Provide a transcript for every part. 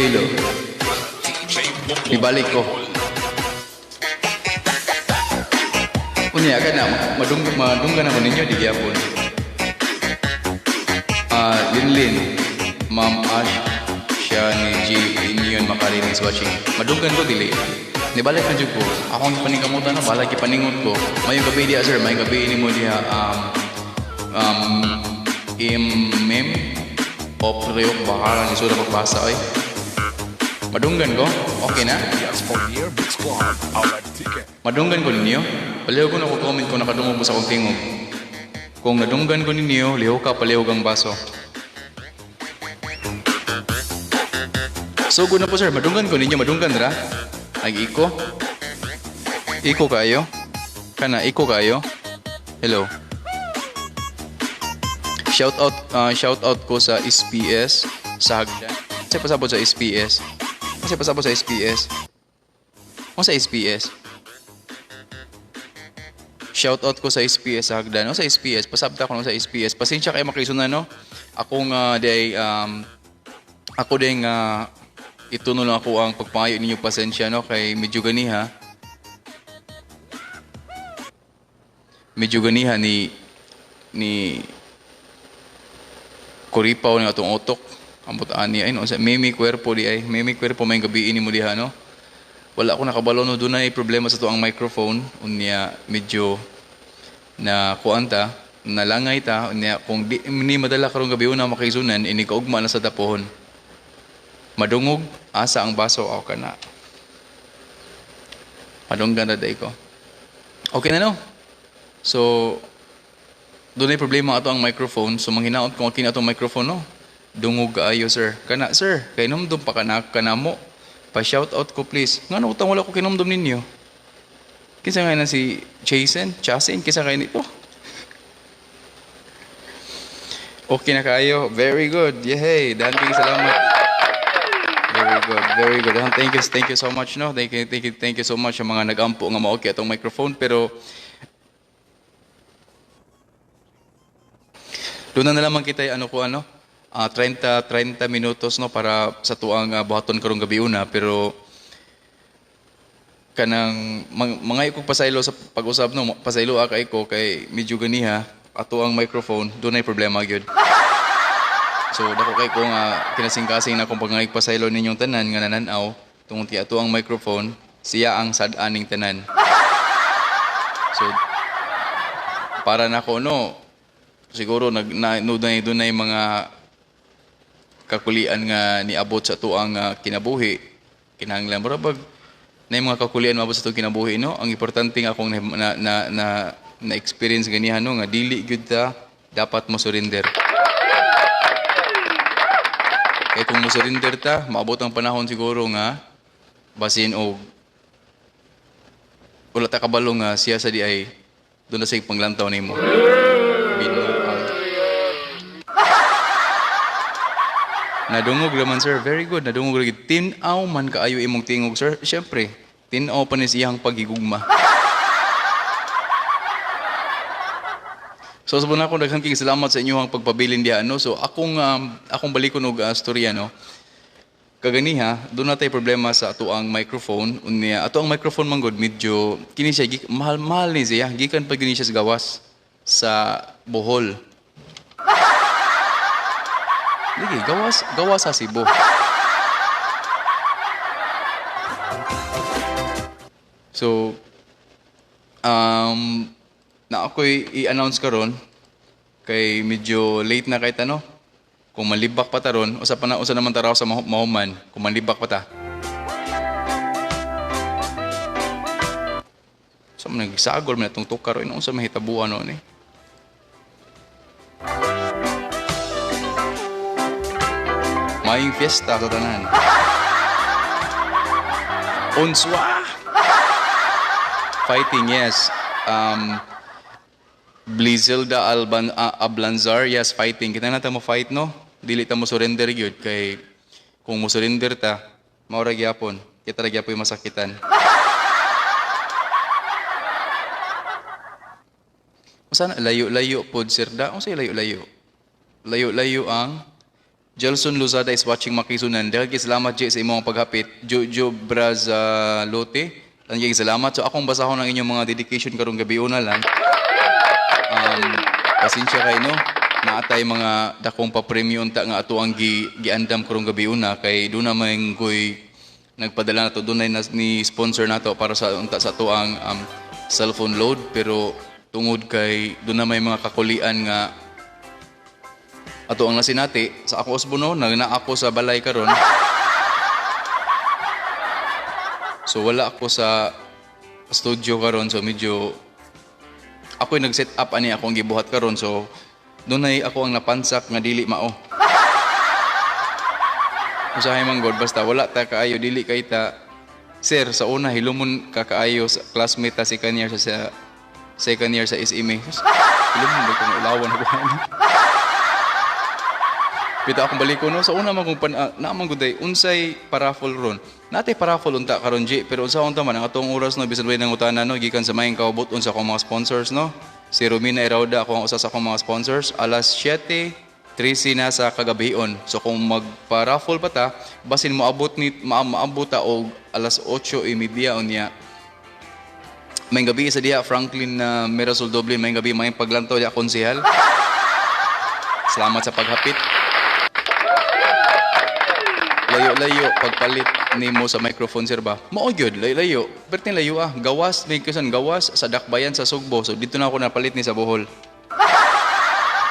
Iloilo. Ibalik ko. Unya ka na, madunggan ako ninyo, di gyapon. Linlin, Ma'am Ash, siya ni G. Inyon Makarin is watching. Madunggan ko, dili. Nibalik na jud ko. Akong ipaningkamutan na, balag ipaningot ko. Mayong gabi diha, sir. Mayong gabi ni mo diha. Imim, Opreo, baka ni sura pagbasa, oy. Madunggan ko? Okay na? Yes, for Year Big Squad. I like ticket. Madunggan ko ninyo? Paliw ko na ko comment kung nakadungog mo sa akong tingog. Kung nadunggan ko ninyo, liho ka palihog ang baso. So good na po, sir, madunggan ko ninyo, madunggan ra. Ag iko. Iko kayo? Kana iko kayo? Hello. Shout out ko sa SPS sa Hagdan. Kasi pasabot sa SPS. Kasi pasabot sa SPS. O sa SPS. Shout out ko sa SPS sa Hagdan. O sa SPS, pasabta ko no sa SPS. Pasensya kayo makisunan no. Akong day ako din nga ito no lang ako ang pagpangayo ninyo pasensya no kay medyo ganiha. Medyo ganiha ni ni kuripaw ni atong utok. Ambot ani ay no sa mimi cuerpo di ay mimi cuerpo may gabi ini mo diha no. Wala ako nakabalo no dunay problema sa tuang microphone unya medyo na kuan ta nalangay ta unya kung di ni madala karong gabi una makaisunan ini kaugma na sa tapohon. Madungog asa ang baso aw kana. Madunggan ra day ko. Okay na no. So dunay problema ato ang microphone so manghinaot kung kini atong microphone no. Dungog kaayo sir. Kana sir, kay numdum pa kana kanamo. Pa shout out ko please. Ngano utang wala ko kinumdum ninyo? Kinsa nga na si Chasen? Chasen kinsa kay nito? Okay na kayo. Very good. Yay. Dahil salamat. Very good. Very good. Thank you so much no. Thank you, thank you, thank you so much sa mga nagampo nga ma-okay atong microphone pero doon na lamang kita ano ko ano 30 minutos no para sa tuang buhaton karong gabi una pero kanang mga ko pasaylo sa pag-usab no pasaylo kay ko kay medyo ganiha ato ang microphone dunay problema gyud. So dako kay ko nga kinasingkasing na akong pangayog pasaylo ninyong tanan nga nanan-aw tungod kay ato ang microphone siya ang sad-aning tanan. So para nako no siguro nag na, dunay dunay mga kakulian nga niabot sa tuang kinabuhi kinahanglan mura bag na mga kakulian maabot sa tuang kinabuhi no ang importante nga akong na na na, na experience ganihan no nga dili gyud ta dapat mo surrender. Kay kung mo surrender ta maabot ang panahon siguro nga basin og wala ta kabalo nga siya sa di ay doon na sa panglantaw nimo. Binuang. Nadungog raman sir, very good. Nadungog lagi. Tin-aw man kaayo imong tingog sir. Siyempre, tin-aw pa ni siyang pagigugma. So sa ako daghang kay salamat sa inyong pagpabilin diha no. So akong akong balikon og storya no. Kaganiha, doon natay problema sa ato ang microphone. Unya, ato ang microphone man gud medyo kini siya mahal mahal ni siya gikan pa gyud ni siya sa gawas sa Bohol. Lagi gawas gawas sa Cebu. So na ako'y i-announce karon kay medyo late na kay tano. Kung malibak pa ta ron, usa pa na usa naman taraw sa mahuman, kung malibak pa ta. So man nagsagol man atong tukar ron unsa mahitabuan noon eh. Maayong fiesta sa tanan. Unswa! Fighting, yes. Blizelda Alban Ablanzar, yes, fighting. Kita na ta mo fight no. Dili ta mo surrender gyud kay kung mo surrender ta, mao ra gyapon. Kita ra gyapon masakitan. Usa na layo-layo pod sir da. Unsa layo-layo? Layo-layo ang Jelson Luzada is watching, makisunan. Dahil salamat, Jay, sa imong paghapit. Jojo Brazalote. Daghang salamat. So akong basahon ang inyong mga dedication karong gabi una lang. Pasensya kay no. Naatay mga dakong pa-premyo unta nga ato ang giandam karong gabi una kay doon na may koy nagpadala nato, dunay ni sponsor nato para sa unta sa ato ang cellphone load, pero tungod kay doon na may mga kakulian nga ato ang nasinati sa ako usbo no, nag naa ako sa balay karon. So wala ako sa studio karon, so medyo ako'y nag-set up ani akong gibuhat karon, so dunay ako ang napansak nga dili mao. Usahay man god, basta wala ta kaayo, dili kay ta sir sa una hilumon ka kaayo sa classmate ta second year sa second year sa SMA. Hilumon ba kung ulawan ako ano. Pita akong baliko no sa una man kung pan naa man gud ay unsay paraffle ron. Natay paraffle unta karon, G, pero unsa unta man ang atong oras no, bisan way nangutana no, gikan sa maayong kaubot sa akong mga sponsors no. Si Romina Erauda ako ang usa sa akong mga sponsors, alas 7:13 na sa kagabion. So kung magpa-raffle pa ta, basin moabot ni maabot ta og alas 8:30 unya. May gabi sa diha Franklin na Mirasol Dublin, may gabi, may paglantaw diha, konsehal. Salamat sa paghapit. Layo-layo pagpalit nimo sa microphone, sir ba? Mao gyud, layo-layo. Perting layo ah. Gawas may kusan gawas sa Dakbayan sa Sugbo. So dito na ako napalit ni sa Bohol.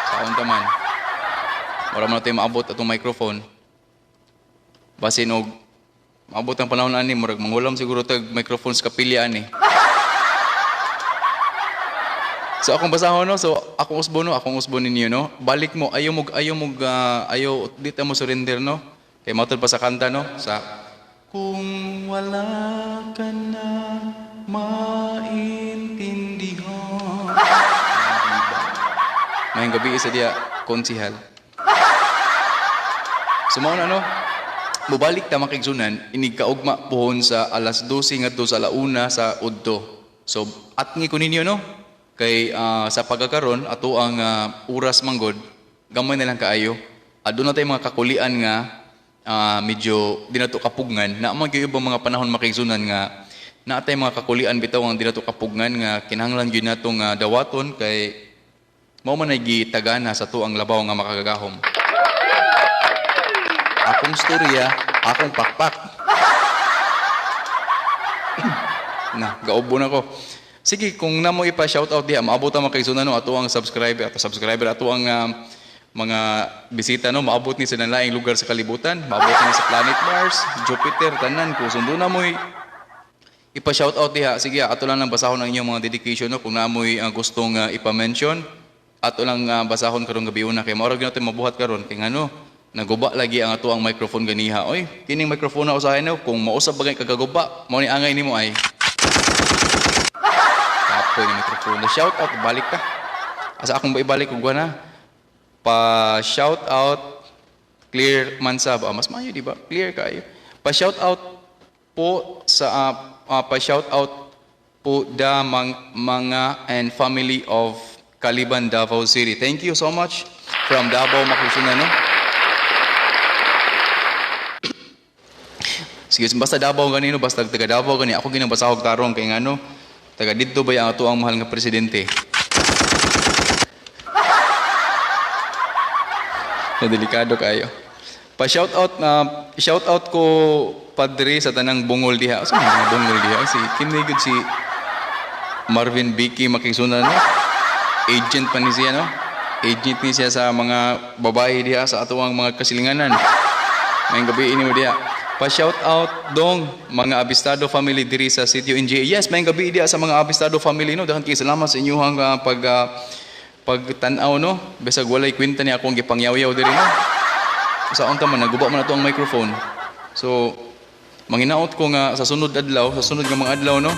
Sa unta man. Mura man natin maabot atong microphone. Basin og maabot ang panahon ani, murag mangulam siguro tag microphone sa kapilya ani. So akong basahon no, so akong usbo no, akong usbo ninyo no. Balik mo, ayaw mo ayaw di ta mo surrender no. Kay matud pa sa kanta no, sa "Kung wala ka na maintindihan." Mayong gabi isa diya, konsihal. So mao na no, mubalik ta, makigsunan, inig kaugma pohon sa alas 12 ngadto sa alauna sa udto. So atngi ko ninyo no, kay sa pagkakaron ato ang oras manggod gamay na lang kaayo. Aduna tay mga kakulian nga medyo di nato kapugngan na man gyud ibang mga panahon, makigsunan, nga naatay mga kakulian bitaw ang di nato kapugngan nga kinahanglan gyud nato nga dawaton kay mao man ay gitagana sa tuang labaw nga makagagahom. Akong storya, akong pakpak. Na, gaubo na ko. Sige, kung namo ipa shoutout diha, maabot ang mga no, ato ang subscriber, ato subscriber, ato ang mga bisita no, maabot ni sa laing lugar sa kalibutan, maabot ni sa planet Mars, Jupiter, tanan kung sundo na mo'y ipa shoutout diha. Sige, ato lang lang basahon ang inyong mga dedication no, kung namoy gustong ipa-mention, ato lang basahon karong gabi una kay mao ra gyud natin mabuhat karon kay ngano naguba lagi ang ato ang microphone ganiha. Oy, kining microphone na usahay no, kung mausab bagay kagaguba, mao ni angay nimo ay. Kapoy ni microphone. Na shout out, balik ka. Asa akong ba ibalik og na? Pa shout out clear man sab. Ah, mas maayo di ba? Clear kayo. Pa shout out po sa pa shout out po da mga and family of Caliban, Davao City. Thank you so much from Davao, makisuna no. Sige, basta Davao ganino, basta taga Davao gani, ako ginang basahog tarong kay ngano taga didto ba ang ato ang mahal nga presidente. Na delikado kayo. Pa shout out na shout out ko padre sa tanang bungol diha. Sa mga bungol diha si kini gud si Marvin Vicky makisuna no. Agent pa ni siya no. Agent ni siya sa mga babae diha sa atuang mga kasilinganan. Ngayong gabi ini mo diha. Pa shout out dong mga Abistado family diri sa Sitio NGA. Yes, maayong gabi diha sa mga Abistado family no. Daghan kay salamat sa inyong pagtan-aw no. Bisag walay kwenta ni akong gipangyaw-yaw diri no. Sa unta man naguba man ato ang microphone. So manginaot ko nga sa sunod adlaw, sa sunod nga mga adlaw no,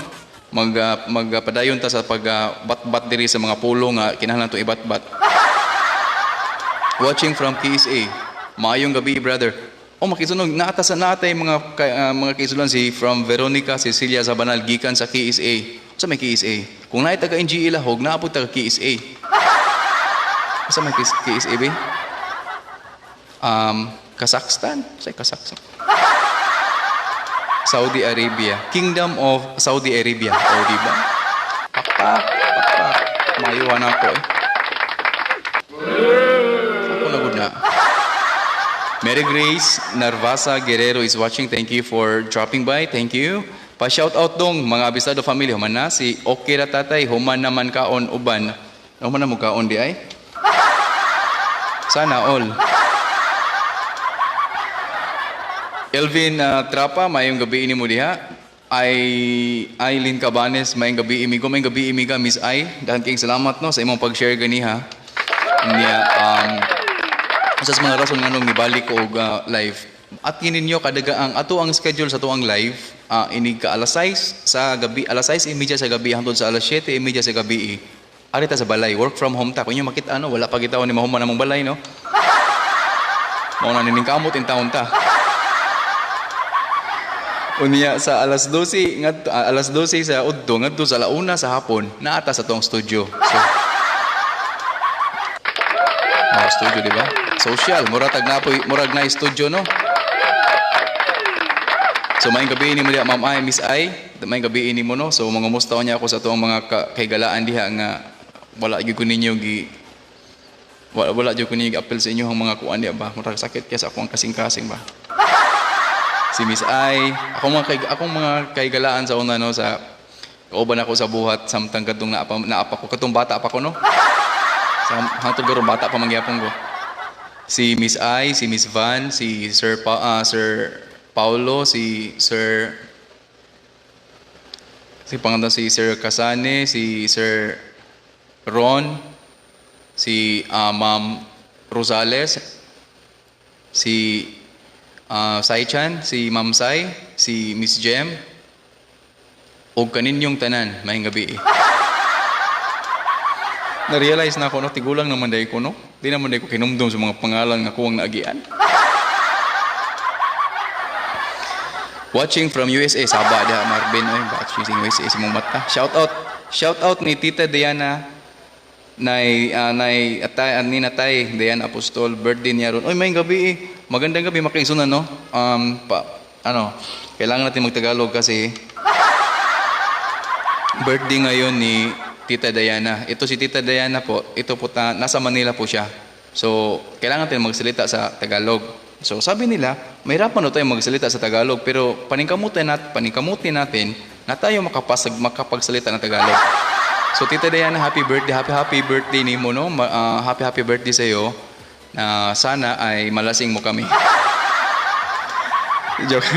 magpadayon ta sa pag bat-bat diri sa mga pulo nga kinahanglan to ibat-bat. Watching from KSA. Maayong gabi, brother. Oh, makisunog naata sa natay mga mga kaisulan si from Veronica Cecilia Sabanal gikan sa KSA. Sa may KSA? Kung naay taga NGA lahog, naa pud taga KSA. Sa may KSA ba? Kazakhstan, say Kazakhstan. Saudi Arabia, Kingdom of Saudi Arabia. O, di ba? Pakpak, pakpak. Mayuhan ako eh. Ako na gud na. Mary Grace Narvasa Guerrero is watching. Thank you for dropping by. Thank you. Pa-shout out dong mga Abisado family. Human na si okay ra tatay. Human naman kaon uban. Human na mo kaon di ay? Sana all. Elvin Trapa, maayong gabi ini mo diha. Ay Aileen Cabanes, maayong gabi imigo, maayong gabi imiga Miss Ai. Daghang kayong salamat no sa imong pag-share ganiha. Niya usa sa mga rason nganong nibalik ko og live. At ninyo kadagaang ato ang schedule sa tuang live inig ka alas 6 sa gabi, alas 6:30 sa gabi hangtod sa alas 7:30 sa gabi. Ari ta sa balay, work from home ta. Kung inyo makita ano, wala pa kita ni mahuman among balay no. Mao na nining kamot in taon ta. Unya sa alas 12 ngadto alas 12 sa udto ngadto sa alauna sa hapon naata sa tong studio. So oh, studio di ba? Social, murag tag napoy, murag na studio no. So maayong gabi ni mo diha Ma'am Ai, Miss Ai, maayong gabi ni mo no. So mga musta niya ako sa tuong mga kahigalaan diha nga wala gyud ko ninyo gi wala gyud ko ninyo gi-appeal sa inyo ang mga kuan diha ba. Murag sakit kaya sa akong kasing-kasing ba. Si Miss Ai, akong mga kahigalaan sa una no, sa kauban ako sa buhat samtang kadtong naapa ko katong bata pa ko no. Sa hangtod karon bata pa man gyapon ko. Si Miss Ai, si Miss Van, si Sir Paulo, si Sir si pangalan si Sir Kasane, si Sir Ron, si Ma'am Rosales, si Sai Chan, si Ma'am Sai, si Miss Jem, og kaninyong tanan, maayong gabi. Na-realize na ako, no, tigulang naman dahil ko, no? Di naman dahil ko kinumdum sa mga pangalan nga kuwang naagian. Watching from USA, saba diha Marvin, oy, watching sa USA sa mong mata. Shout out, shout out ni Tita Diana nay atay ni natay Diana Apostol, birthday niya ron. Oy, maayong gabi eh. Magandang gabi makaisunan no. Pa, ano, kailangan natin magtagalog kasi birthday ngayon ni Tita Diana. Ito si Tita Diana po, ito po ta, nasa Manila po siya. So, kailangan natin magsalita sa Tagalog. So, sabi nila, mahirapan na tayo magsalita sa Tagalog, pero paningkamutin natin na tayo makapagsalita ng Tagalog. So, Tita Diana, happy birthday, happy, happy birthday ni mo, no? Happy, happy birthday sa'yo. Na sana ay malasing mo kami. Joke.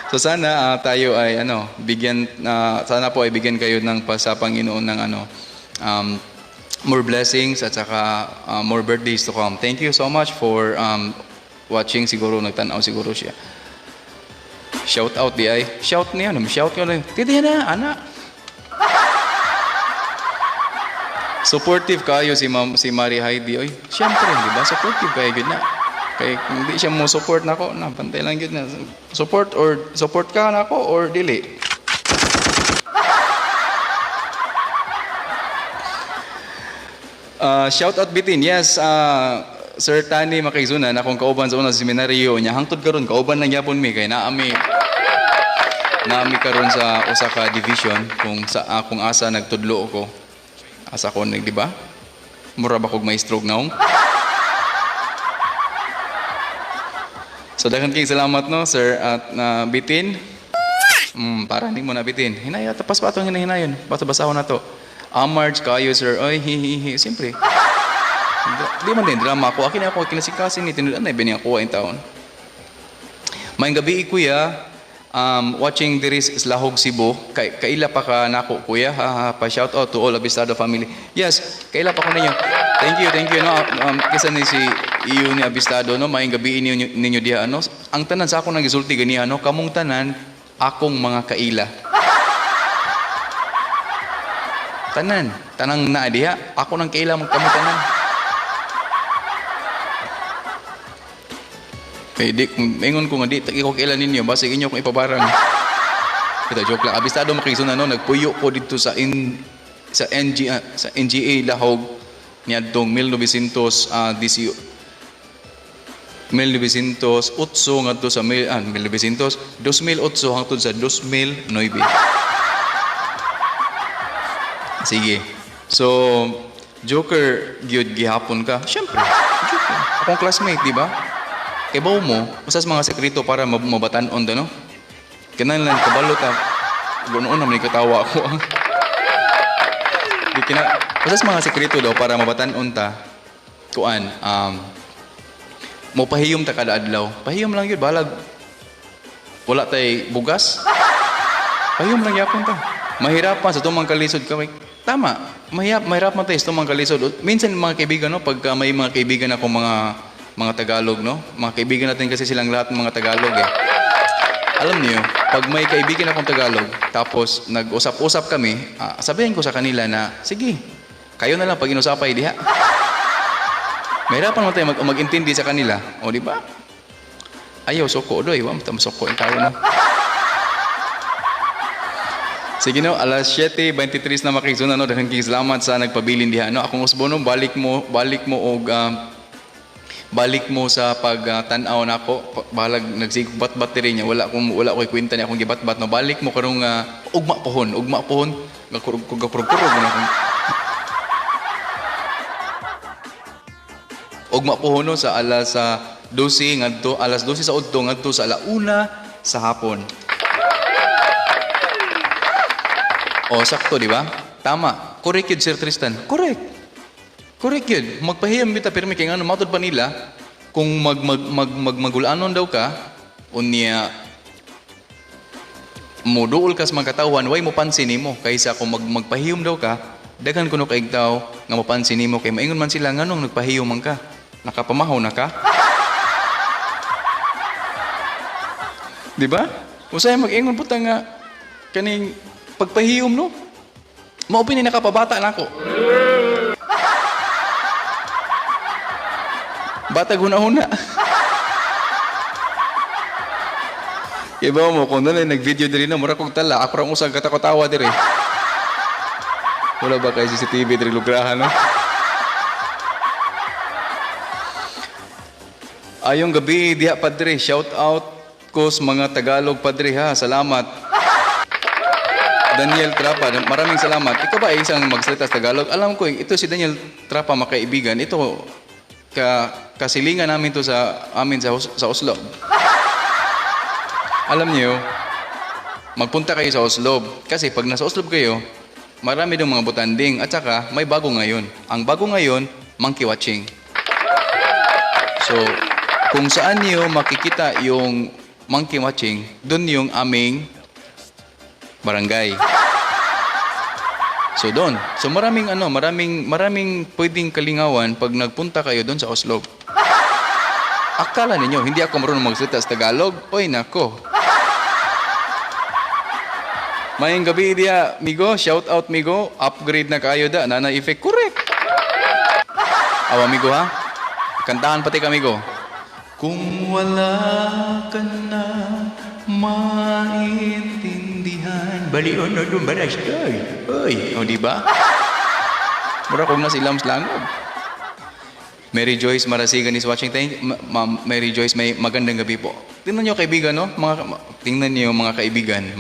So sana tayo ay ano, bigyan sana po ay bigyan kayo ng sa Panginoon ng ano, more blessings at saka more birthdays to come. Thank you so much for watching. Siguro nagtan-aw siguro siya. Shout out di ay. Shout niya, no? Shout ka lang. Tita na, ana. Supportive kayo si Ma'am si Mary Heidi. Oy, syempre, di ba? Supportive kayo gyud na. Kay kung di siya mo support nako, na bantay lang gyud na. Support or support ka nako or dili. Shout out bitin. Yes, Sir Tani Makaisunan, akong kauban sa una sa seminaryo niya. Hangtod karon kauban lang gyapon mi kay naami karon sa usa ka division kung sa kung asa nagtudlo ko. Asa ko nag, di ba? Mura ba kog maestro naong? So daghan kay salamat no sir at na bitin. Para nimo na bitin. Hinaya tapas pa atong hinahinayon. Basta basahon na to. Amarge kayo sir. Oy hi hi hi. Siyempre. Di man din drama ako. Akin ako kinasikasin ni tinud anay bini ako in taon. Maayong gabi kuya. Watching diri sa Lahog Cebu. Kay kaila pa ka nako kuya. Ha, ha, pa shout out to all Abistado family. Yes, kaila pa ko ninyo. Thank you, thank you no. Kisa ni si iyo ni Abistado no, maayong gabi ninyo diha ano. Ang tanan sa ako nang gisulti ganiha no, kamong tanan akong mga kaila. Tanan, tanang naa diha, ako nang kaila magkamo tanan. Kay di, kung ingon ko nga di, tagi ko kaila ninyo, basig inyo kung ipabarang. Ito, joke lang. Abistado makisuna no, nagpuyo ko dito sa in, sa N G, sa NGA Lahog niadtong mil novecentos, disi, 1908 ngadto sa 1900 2008 hangtod sa 2009. Sige. So, joker gyud gihapon ka. Syempre, joker. Akong classmate, di ba? Kay bawo mo, usa sa mga sekreto para mabatan-on ta, no? Kinahanglan kabalo ta. Ganoon naman katawa ako. Di kina, usa sa mga sekreto daw para mabatan-on ta, kuan, mo pahiyom ta kada adlaw. Pahiyom lang yun, balag wala tay bugas. Pahiyom lang yapon ta. Mahirapan sa tumang kalisod ka. Tama, mahirapan tayo sa tumang kalisod. Minsan mga kaibigan, no, pagka may mga kaibigan ako mga Tagalog, no? Mga kaibigan natin kasi silang lahat mga Tagalog eh. Alam niyo, pag may kaibigan akong Tagalog, tapos nag-usap-usap kami, sabihin ko sa kanila na, sige, kayo na lang pag inusapay diha. Mahirapan mo tayo mag-intindi sa kanila. O, di ba? Ayaw, suko doy. Wa, mata masoko yung tao, no? Sige no, alas 7:23 na makigzuna no. Daghang kayong salamat sa nagpabilin diha no. Akong usbo no, balik mo og balik mo sa pagtan-aw nako. Bahalag nagsigog bat-bat diri niya. Wala koy kwenta niya akong gibat-bat no. Balik mo karong ugma pohon, ugma pohon. Gakurog-kurog na akong ugma pohon no sa alas 12 ngadto alas 12 sa udto ngadto sa alauna sa hapon. O, sakto, di ba? Tama. Correct yun, Sir Tristan. Correct. Correct yun. Magpahiyam bita pirmi kay ngano matud pa nila kung mag mag mag, mag magulanon daw ka unya moduol ka sa mga katawhan, way mo pansin nimo kaysa kung magpahiyom daw ka, daghan kuno kay tawo nga mopansin nimo kay maingon man sila nganong nagpahiyom man ka, nakapamahaw na ka, di ba? Usay mag-ingon puta nga kaning pagpahiyom no, mao ni nakapabata nako. Bata guna-huna. Iba mo kung nalay nag-video diri na mura kog tala, ako rang usag katakot-tawa diri. Wala ba kay CCTV diri lugrahan no? Ayong gabi diha padre, shout out ko sa mga Tagalog padre ha. Salamat. Daniel Trapa, maraming salamat. Ikaw ba ay isang magsalita sa Tagalog? Alam ko, ito si Daniel Trapa, makaibigan. Ito, kasilingan namin to sa amin sa Oslo. Alam niyo, magpunta kayo sa Oslo. Kasi pag nasa Oslo kayo, marami dong mga butanding. At saka, may bago ngayon. Ang bago ngayon, monkey watching. So, kung saan niyo makikita yung monkey watching, dun yung aming barangay. So doon. So maraming ano, maraming maraming pwedeng kalingawan pag nagpunta kayo doon sa Oslo. Akala ninyo hindi ako marunong magsalita sa Tagalog? Oy nako. Mayong gabi diya, migo. Shout out, migo. Upgrade na kayo da. Nana effect. Correct. Awa, migo ha. Kantahan pati kami go. Kung wala ka na maintindihan, balion na dumbaras kay. Oy, o di ba? Mura kung nasa ilams langob. Mary Joyce Marasigan is watching. Thank Ma'am Mary Joyce, may magandang gabi po. Tingnan niyo kaibigan, no? Tingnan niyo mga kaibigan,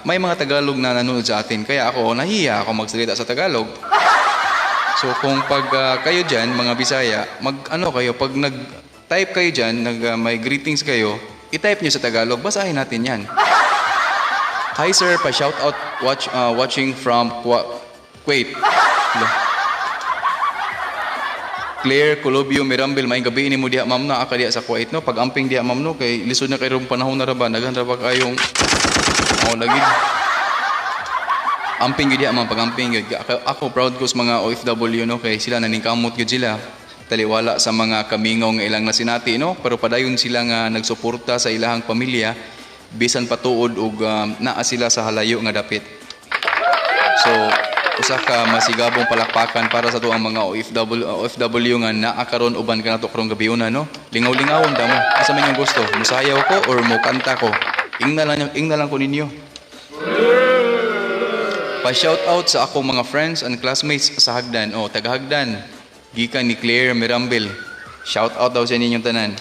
may mga Tagalog na nanonood sa atin. Kaya ako nahiya ako magsalita sa Tagalog. So kung pag kayo diyan, mga Bisaya, mag ano kayo pag nag-type kayo diyan, may greetings kayo, i-type niyo sa Tagalog, basahin natin 'yan. Hi sir, pa shout out watching from Kuwait. Lo. Claire Colobio Mirambel, maayong gabi nimo diha ma'am na aka diha sa Kuwait no. Pag amping diha ma'am no kay lisod na kay rong panahon na ra ba, daghan ra ba kayong oh lagi. Amping gyud diha ma'am, pag amping gyud. Ako proud ko sa mga OFW no kay sila naningkamot gyud sila. Taliwala sa mga kamingaw nga ilang nasinati no, pero padayon sila nga nagsuporta sa ilahang pamilya bisan patuod og naa sila sa halayo nga dapit. So, usa ka masigabong palakpakan para sa tuang mga OFW, OFW nga naa karon uban kanato karong gabiuna no. Lingaw-lingawon ta mo. Asa man yung gusto, musayaw ko or mukanta ko. Ingna lang ko ninyo. Pa-shout out sa akong mga friends and classmates sa Hagdan. O, taga Hagdan. Gikan ni Claire Mirambel. Shout out daw sa ninyong tanan.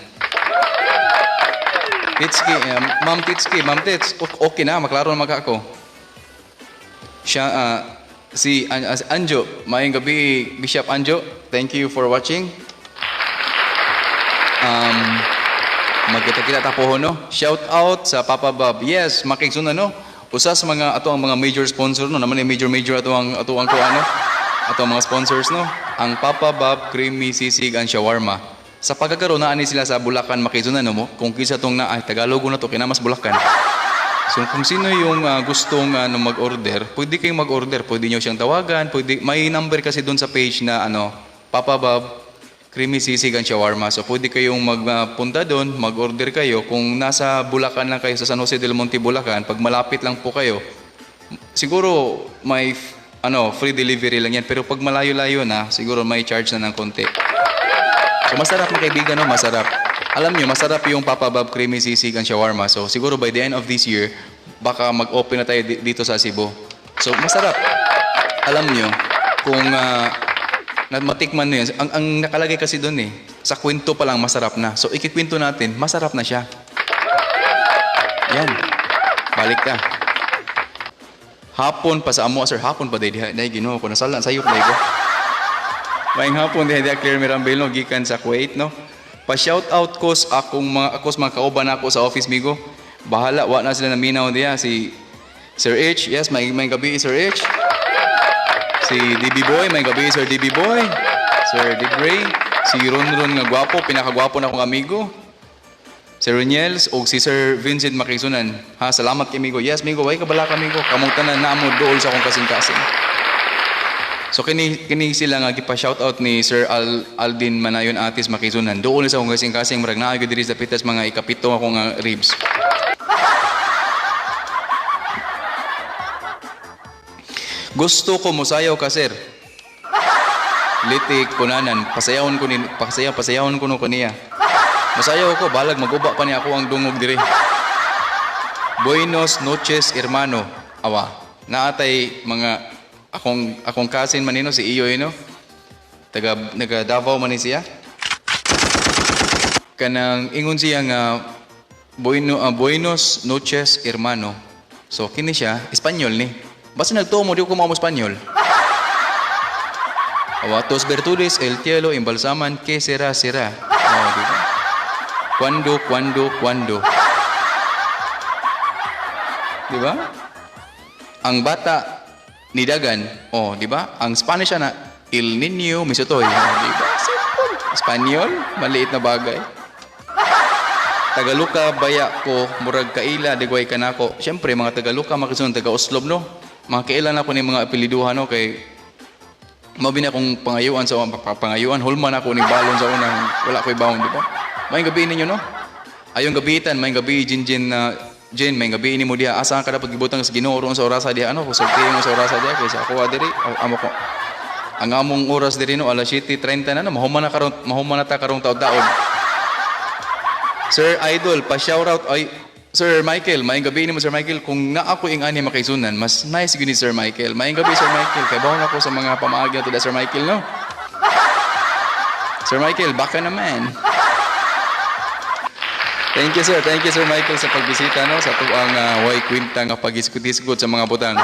Titski, Ma'am Titski, Ma'am Tits, okay na, maklaro na magka ako. Siya, si Anjo, maayong gabi, Bishop Anjo. Thank you for watching. Magkita-kita ta po, no? Shout out sa Papa Bob. Yes, makigsun no? Usa sa mga ato ang mga major sponsor, no, naman major major ato ang kuan, no. Ato ang mga sponsors, no. Ang Papa Bob Creamy Sisig and Shawarma. Sa pagkakaroon na ani sila sa Bulacan, makigsunan, no mo. Kung kinsa tong na ay Tagalog na to kina mas Bulacan. So kung sino yung gustong ano, mag-order, pwede kayong mag-order, pwede niyo siyang tawagan, pwede may number kasi doon sa page na ano, Papa Bob Creamy Sisig and Shawarma. So pwede kayong magpunta doon, mag-order kayo. Kung nasa Bulacan lang kayo, sa San Jose del Monte, Bulacan, pag malapit lang po kayo, siguro may ano, free delivery lang yan. Pero pag malayo-layo na, siguro may charge na ng konti. So masarap, mga kaibigan, no? Masarap. Alam nyo, masarap yung Papa Bob Creamy Sisig and Shawarma. So siguro by the end of this year, baka mag-open na tayo dito sa Cebu. So masarap. Alam nyo, kung na matikman nyo yan, ang nakalagay kasi doon eh, sa kwento pa lang masarap na. So ikikwento natin, masarap na siya. Yan. Balik ka. Hapon pa sa amo, sir. Hapon pa diha. Dahil Ginoo ko nasala sayop dai ko. Maayong hapon diha diha Claire Mirambel, no, gikan sa Kuwait, no. Pa shout out ko sa akong mga ako sa mga kauban nako sa office, migo. Bahala wa na sila naminaw diha si Sir H. Yes, may gabi, Sir H. Si DB Boy, may gabi, Sir DB Boy. Sir Ray, si Ron Ron nga gwapo, pinakagwapo na akong amigo. Sir Roniels o si Sir Vincent Makisunan. Ha, salamat kay amigo. Yes, migo, way kabala ka, amigo. Kamong tanan na mo dool sa akong kasing-kasing. So kini kini sila nga gipa shout out ni Sir Aldin Manayon Atis Makisunan. Dool sa akong kasing-kasing, murag naa gyud diri sa pitas mga ikapito akong nga ribs. Gusto ko mosayaw ka, sir. Litik kunanan, pasayawon ko ni pasayaw pasayawon ko no kaniya. Mosayaw ko balag maguba pa niya ako ang dungog diri. Buenos noches, hermano. Awa. Naatay mga akong cousin manino si Iyoy, no. Taga naga Davao man ni siya. Kanang ingon siya nga buenos noches, hermano. So kini siya Espanyol ni. Basta nagtuo mo di ko mo Espanyol. Awa, tus virtudes el cielo embalsaman, que será será. Oh, di ba? Cuando, cuando, cuando. Di ba? Ang bata ni Dagan, oh, di ba? Ang Spanish na El Niño Misutoy, oh, di ba? Simple. Espanyol, maliit na bagay. Tagaluka baya ko, murag kaila digway kanako. Syempre mga Tagaluka makisunod taga Oslob, no. Mga kaila na ko ni mga apelyiduhan, no, kay mao bina akong pangayuan sa pangayuan hulman ako ni balon sa unang wala ko'y bawon, di ba? Maayong gabi ninyo, no. Ayong gabitan, maayong gabi Jin Jin na Jin, maayong gabi nimo diha. Asa ka dapat gibutang sa Ginoo ron sa orasa diha, ano, sulti mo sa orasa diha kaysa ako diri amo ko. Ang among oras diri, no, alas 7:30 na, no, mahuman na karon, mahuman na ta karong taud-taod. Sir Idol, pa shout out ay Sir Michael, maayong gabi nimo, Sir Michael. Kung naa ko ing ani makaisunan, mas nice gyud ni Sir Michael. Maayong gabi, Sir Michael. Kay bawon ako sa mga pamaagi nato Sir Michael, no. Sir Michael, baka naman. Thank you, sir. Thank you, Sir Michael, sa pagbisita, no, sa tuang way kwenta nga pagisgot-isgot sa mga butang.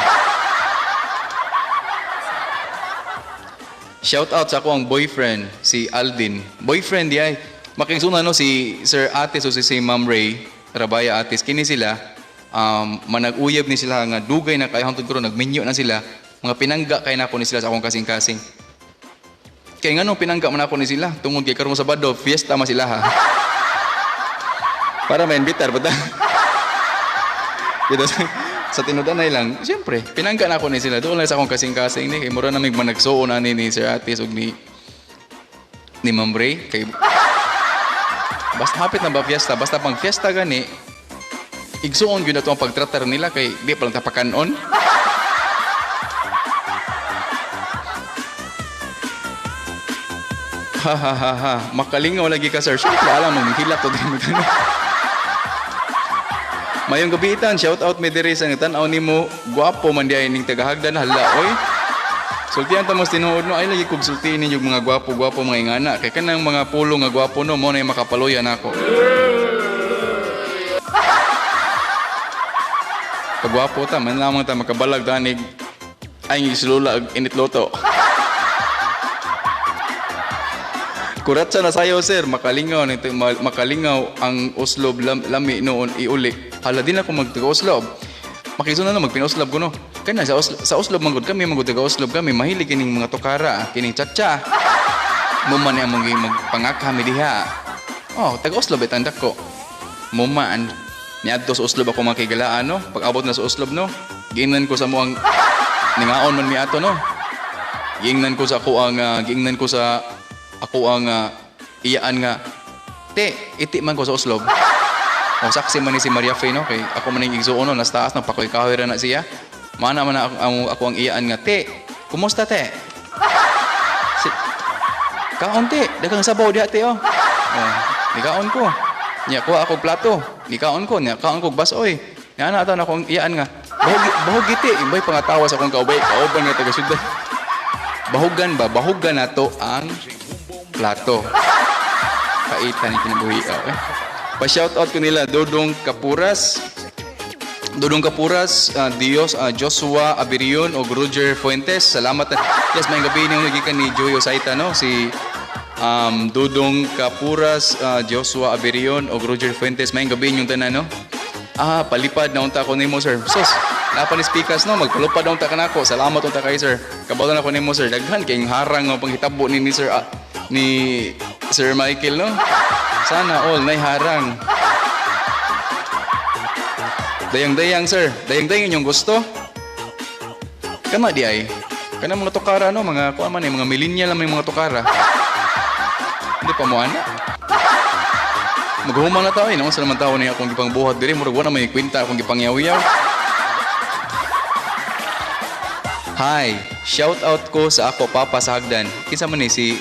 Shout out sa ako ang boyfriend, si Aldin. Boyfriend di ay. Makigsunan, no, si Sir Atis o si Ma'am Ray, Rabaya Atis, kini sila manag-uyab ni sila nga dugay na kayo hangtod karon nagminyo na sila. Mga pinangga kay nako ni sila sa akong kasing-kasing. Kay nganong pinangga man ako ni sila tungod kay karong Sabado fiesta man sila, ha. Para maimbitar ba ta? Dito sa tinud-anay lang, siyempre, pinangga na ako ni sila. Doon lang sa akong kasing-kasing ni kay mura na mig managsuon ani ni Sir Atis ug ni Ma'am Ray kay basta hapit na ba fiesta, basta pang fiesta gani igsuon gyud ato ang pagtratar nila kay di pa lang tapakanon. Ha ha ha ha. Makalingaw lagi ka, sir. Siyempre, alam mo, hilak to din mo. Mayong gabi itan, shout out mi diri sa tan-aw nimo, gwapo man diay ning tagahagdan, hala oy. Sultian ta mo tinuod, no, ay lagi kog sultihin ninyo mga gwapo-gwapo mga ingana kay kanang mga pulo nga gwapo, no, mo na yung makapaluya nako. Pagwapo ta, man lamang ta makabalag tanig ay isulula og init loto. Kuratsa na sayo, sir, makalingaw nito, makalingaw ang Oslob lami noon iuli. Hala, di na ako magtaga Oslob. Makisunan na magpinoslab ko no. Kaya sa Oslob, sa Oslob man gud kami, man gud taga Oslob kami, mahilig kining mga tukara, kining tsa-tsa. Mo man ang mga magpangakami diha. Oh, taga Oslob itang dako. Mo man niadto sa Oslob ako mga kigalaan no. Pag abot na sa Oslob no, giingnan ko sa mo ang ningaon man mi ato no. Giingnan ko sa ako ang iyaan nga te iti man ko sa Oslob. O saksi man ni si Maria Fe no, kay ako man ning igsuon no, nasa taas nagpakoy kahoy ra na siya. Mana man ako ang iyaan nga te, kumusta te? Si, kaon te, daghang sabaw diha te oh. Oh, nikaon ko. Nya kuha ako plato, nikaon ko, nya kaon ko basoy. Nya ana ato na akong iyaan nga. Bahog bahog iti, imbay pangatawa sa akong kaubay, kauban nga taga syudad. Bahugan ba? Bahugan nato ang plato. Paitan ni kinabuhi. Oh, eh. Pa-shoutout ko nila Dodong Kapuras. Dodong Kapuras, Dios, Joshua Abirion o Roger Fuentes. Salamat. Yes, may gabi ninyo gikan ni Joey Osaita no, si Dodong Kapuras, Joshua Abirion o Roger Fuentes. May gabi ninyong tanan no. Ah, palipad na unta ko nimo, sir. Sus, napa ni speakers no, magpalupad na unta ka nako. Salamat unta kay sir. Kabalo na ko nimo, sir. Daghan kay harang nga panghitabo ni sir ni Sir Michael no. Sana all nay harang. Dayang-dayang, sir. Dayang-dayang inyong gusto. Kana di ay. Kana mga tukara no, mga kuan man eh, mga millennial lang may mga tukara. Hindi pa mo ana. Maghuman na tao eh. Naman sa naman tao niya akong gipangbuhat diri. Murag wala may kwenta akong gipangyaw-yaw. Hi, shout out ko sa ako papa sa hagdan. Kinsa man ni si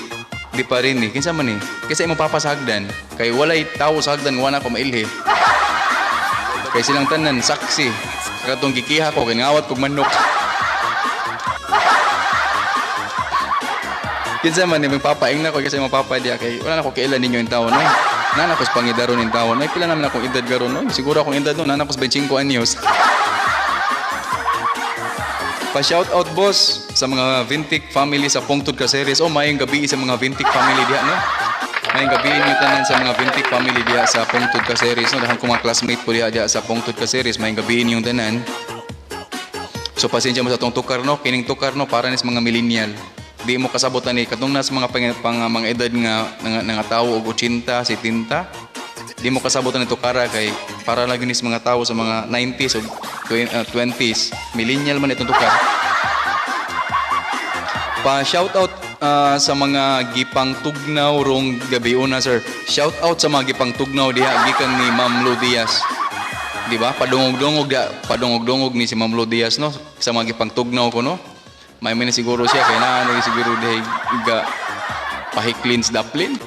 di pa rin ni. Kinsa man ni? Kinsa imong papa sa hagdan? Kay walay tawo sa hagdan wala ko mailhi. Kay silang tanan saksi. Katong gikiha ko kay kog manok. Kinsa man ni mong papa ingna ko kasi imong papa diya kay wala na ko kailan ninyo in taon oy. Nana ko sa pangidaron in taon oy. Pila naman akong edad karon oy. Siguro akong edad no nana ko sa 25 anyos. Pa-shout out boss sa mga Vintic family sa Pungtod Caceres. Oh, maayong gabi sa mga Vintic family diha no. Maayong gabi inyo tanan sa mga Vintic family diha sa Pungtod Caceres no. Dahil ko mga classmate po diha diha sa Pungtod Caceres, maayong gabi inyong tanan. So pasensya mo sa atong tukar no, kining tukar no para ni sa mga millennial. Di mo kasabot ani katong nas mga pang, mga edad nga nga, nga tawo og 80, 70. Di mo kasabot ani tukara kay para lang yun sa mga tawo sa mga 90s o 20s. Millennial man itong tukar. Pa shout out sa mga gipang tugnaw rong gabi una, sir. Shout out sa mga gipang tugnaw diha gikan ni Ma'am Lo Diaz. Di ba? Padungog-dungog diha, padungog-dungog ni si Ma'am Lo Diaz no sa mga gipang tugnaw ko no. May man siguro siya kay naa na siguro diha ga pahiklin sa daplin.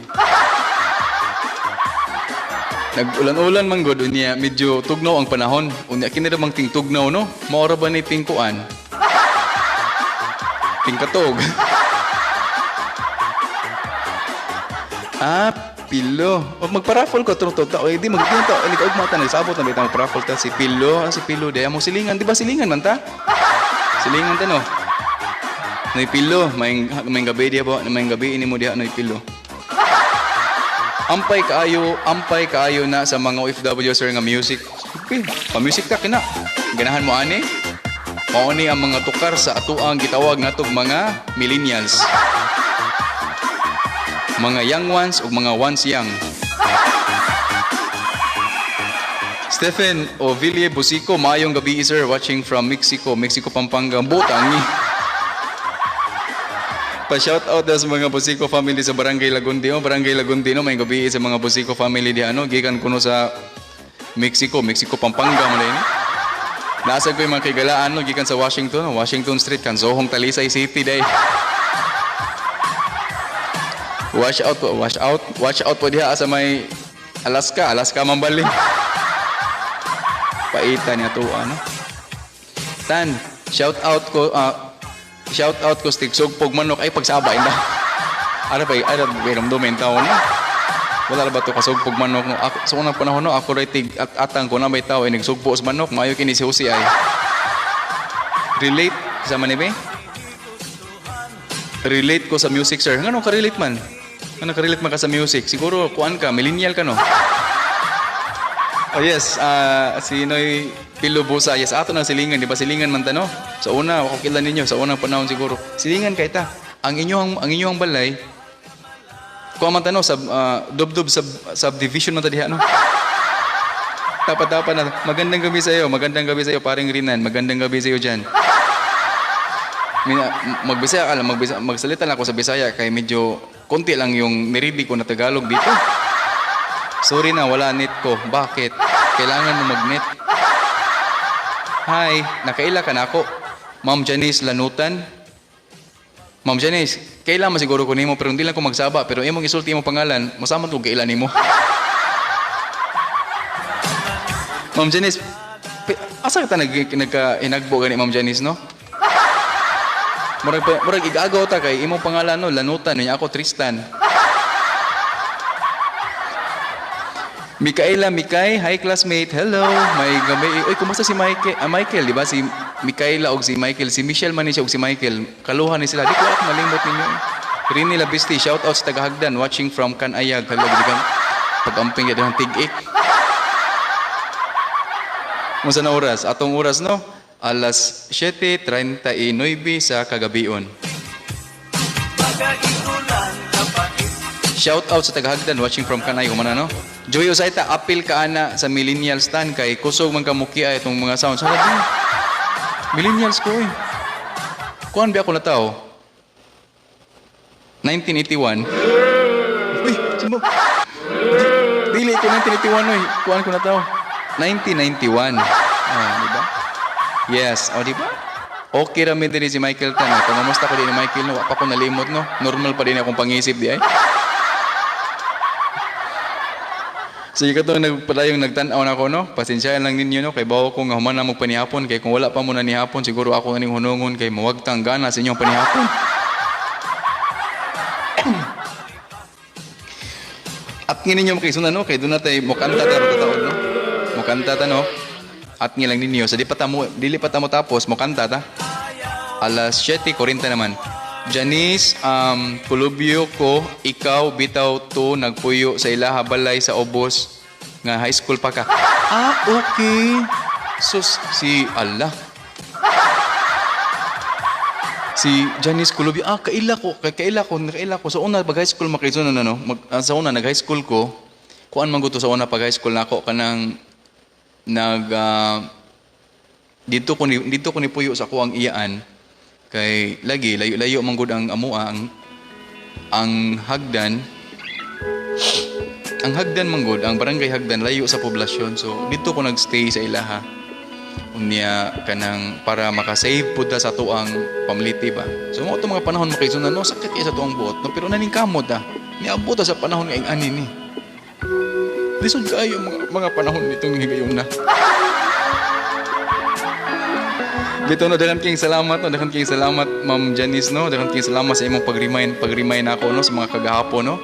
Nag-ulan-ulan man gud unya medyo tugnaw ang panahon. Unya kini ra mang tingtugnaw no. Mao ra ba ni tingkuan? Tingkatog. Ah, Pilo. O magpa-raffle ko to to. O di mag to. Ni kaugma ta nagsabot na bitang magpa-raffle ta si Pilo, ah, si Pilo di amo silingan, di ba silingan man ta? Silingan ta no. Noy Pilo, may may gabi diya ba, may gabi ini mo diha noy Pilo. Ampay kaayo na sa mga OFW sir nga music. Okay, pa-music ta kina. Ganahan mo ani? Mao ni ang mga tukar sa atuang gitawag natog mga millennials. Mga young ones ug mga ones young. Stephen Oville Busico, maayong gabi sir, watching from Mexico, Mexico, Pampanga. Butang ni. Pa-shout out daw sa mga Busico family sa Barangay Lagundi. Oh, Barangay Lagundi no, may gabi sa mga Busico family diha no, gikan kuno sa Mexico, Mexico, Pampanga man ni. Nasa ko yung mga kaigalaan no, gikan sa Washington, no, Washington Street, Kansohong, Talisay City day. Watch out po, watch out, watch out po diha sa may Alaska, Alaska Mambali. Paita niya to ano. Tan, shout out ko shout out ko stick sugpog manok ay pagsaba inda. Ara pa ara binom domen taon na. Wala ra ba to kasugpog manok, no? Ako, sa unang panahon, no, ako ray tig at atang ko na may tao ay nagsugpo sa manok, maayo kini si Jose ay. Relate sa manibe? Relate ko sa music, sir. Ngano ka relate man? Ngano ka relate man ka sa music? Siguro kuan ka, millennial ka, no? Oh yes, si Noy Pilubusa. Yes, ato nang silingan, di ba silingan man ta, no? Sa una, ako kilala ninyo sa unang panahon siguro. Silingan kay ta. Ang inyong balay kuha man ta, no, sub dubdub subdivision man ta diha, no. Dapat dapat na. Magandang gabi sa iyo, magandang gabi sa iyo, paring Rinan. Magandang gabi sa iyo diyan. Mina, magbisaya ka lang, magbisaya, magsalita lang ako sa Bisaya kay medyo konti lang yung niridi ko na Tagalog dito. Sorry na, wala net ko. Bakit? Kailangan mo mag-net. Hi, nakaila ka na ako. Ma'am Janice Lanutan. Ma'am Janice, kailan man siguro ko nimo pero hindi lang ko magsaba pero imong isulti imong pangalan, masama ko kaila nimo. Ma'am Janice, asa ka ta nagka inagbo gani, Ma'am Janice, no? Murag igagaw ta kay imong pangalan, no, Lanutan, niya ako Tristan. Mikaela Mikay, hi classmate, hello. May gabi. Uy, kumusta si Michael? Ah, Michael, di ba? Si Mikaela og si Michael, si Michelle man ni siya og si Michael. Kaluhan ni sila. Di ko ako malimot ninyo, eh. Rini Labisti, shout out sa Tagahagdan, watching from Kanayag. Hello, di ka pag-amping ya tig-ik. Unsa na oras? Atong oras, no? Alas 7:39 sa kagabion. Shout out sa Tagahagdan watching from Kanay kumana, no. Joey Osaita, apil ka ana sa millennial stan kay kusog man kamukia itong mga sounds. Hala, di. Millennials ko eh. Kuan ba ako na tao? 1981. Uy, sino? Dili ko 1981 oy. Kuan ko na tao. 1991. Ah, di ba? Yes, o di ba? Okay ra mi diri si Michael Tan. Eh. Pamamusta ko din ni Michael, no, wa pa ko nalimot, no. Normal pa din akong pangisip di ay. Sige katong nagpadayong nagtan-aw na ako, no. Pasensyahan lang ninyo, no, kay bawo ko nga human na mo panihapon kay kung wala pa mo na nihapon siguro ako ning hunungon kay mawagtang gana sa inyong panihapon. At nga ninyo makisunan, no, kay doon na tayo mukanta ta taon, no. Mukanta ta, no. At nga lang ninyo sa di pa ta mo dili pa ta mo tapos mukanta ta. Alas 7:40 naman. Janice, kulubyo ko, ikaw bitaw to nagpuyo sa ilaha balay sa Obos nga high school pa ka. Ah, okay. Sus, si Allah. Si Janice Kulubyo, ah, kaila ko, kaila ko, kaila ko. Sa una, pag high school, makisunan na, no? Sa una, nag high school ko, kuan man to sa una, pag high school na ako, kanang, nag, dito ko ni puyo sa kuang iyaan, kay lagi, layo-layo man gud ang amua, ang hagdan man gud, ang barangay Hagdan, layo sa poblasyon. So, dito ko nagstay sa ilaha. Unya kanang para makasave pud ta sa tuang pamliti ba. So mao to mga panahon makisunan, no, sakit kay sa tuang buot, no, pero naning kamot ah. Niabot ta sa panahon nga ing-ani ni. Lisod kaayo mga panahon nitong higayon na. Dito no, daghan kayong salamat no, daghan kayong salamat, Ma'am Janice, no, daghan kayong salamat sa imong pag-remind ako, no, sa mga kagahapon, no.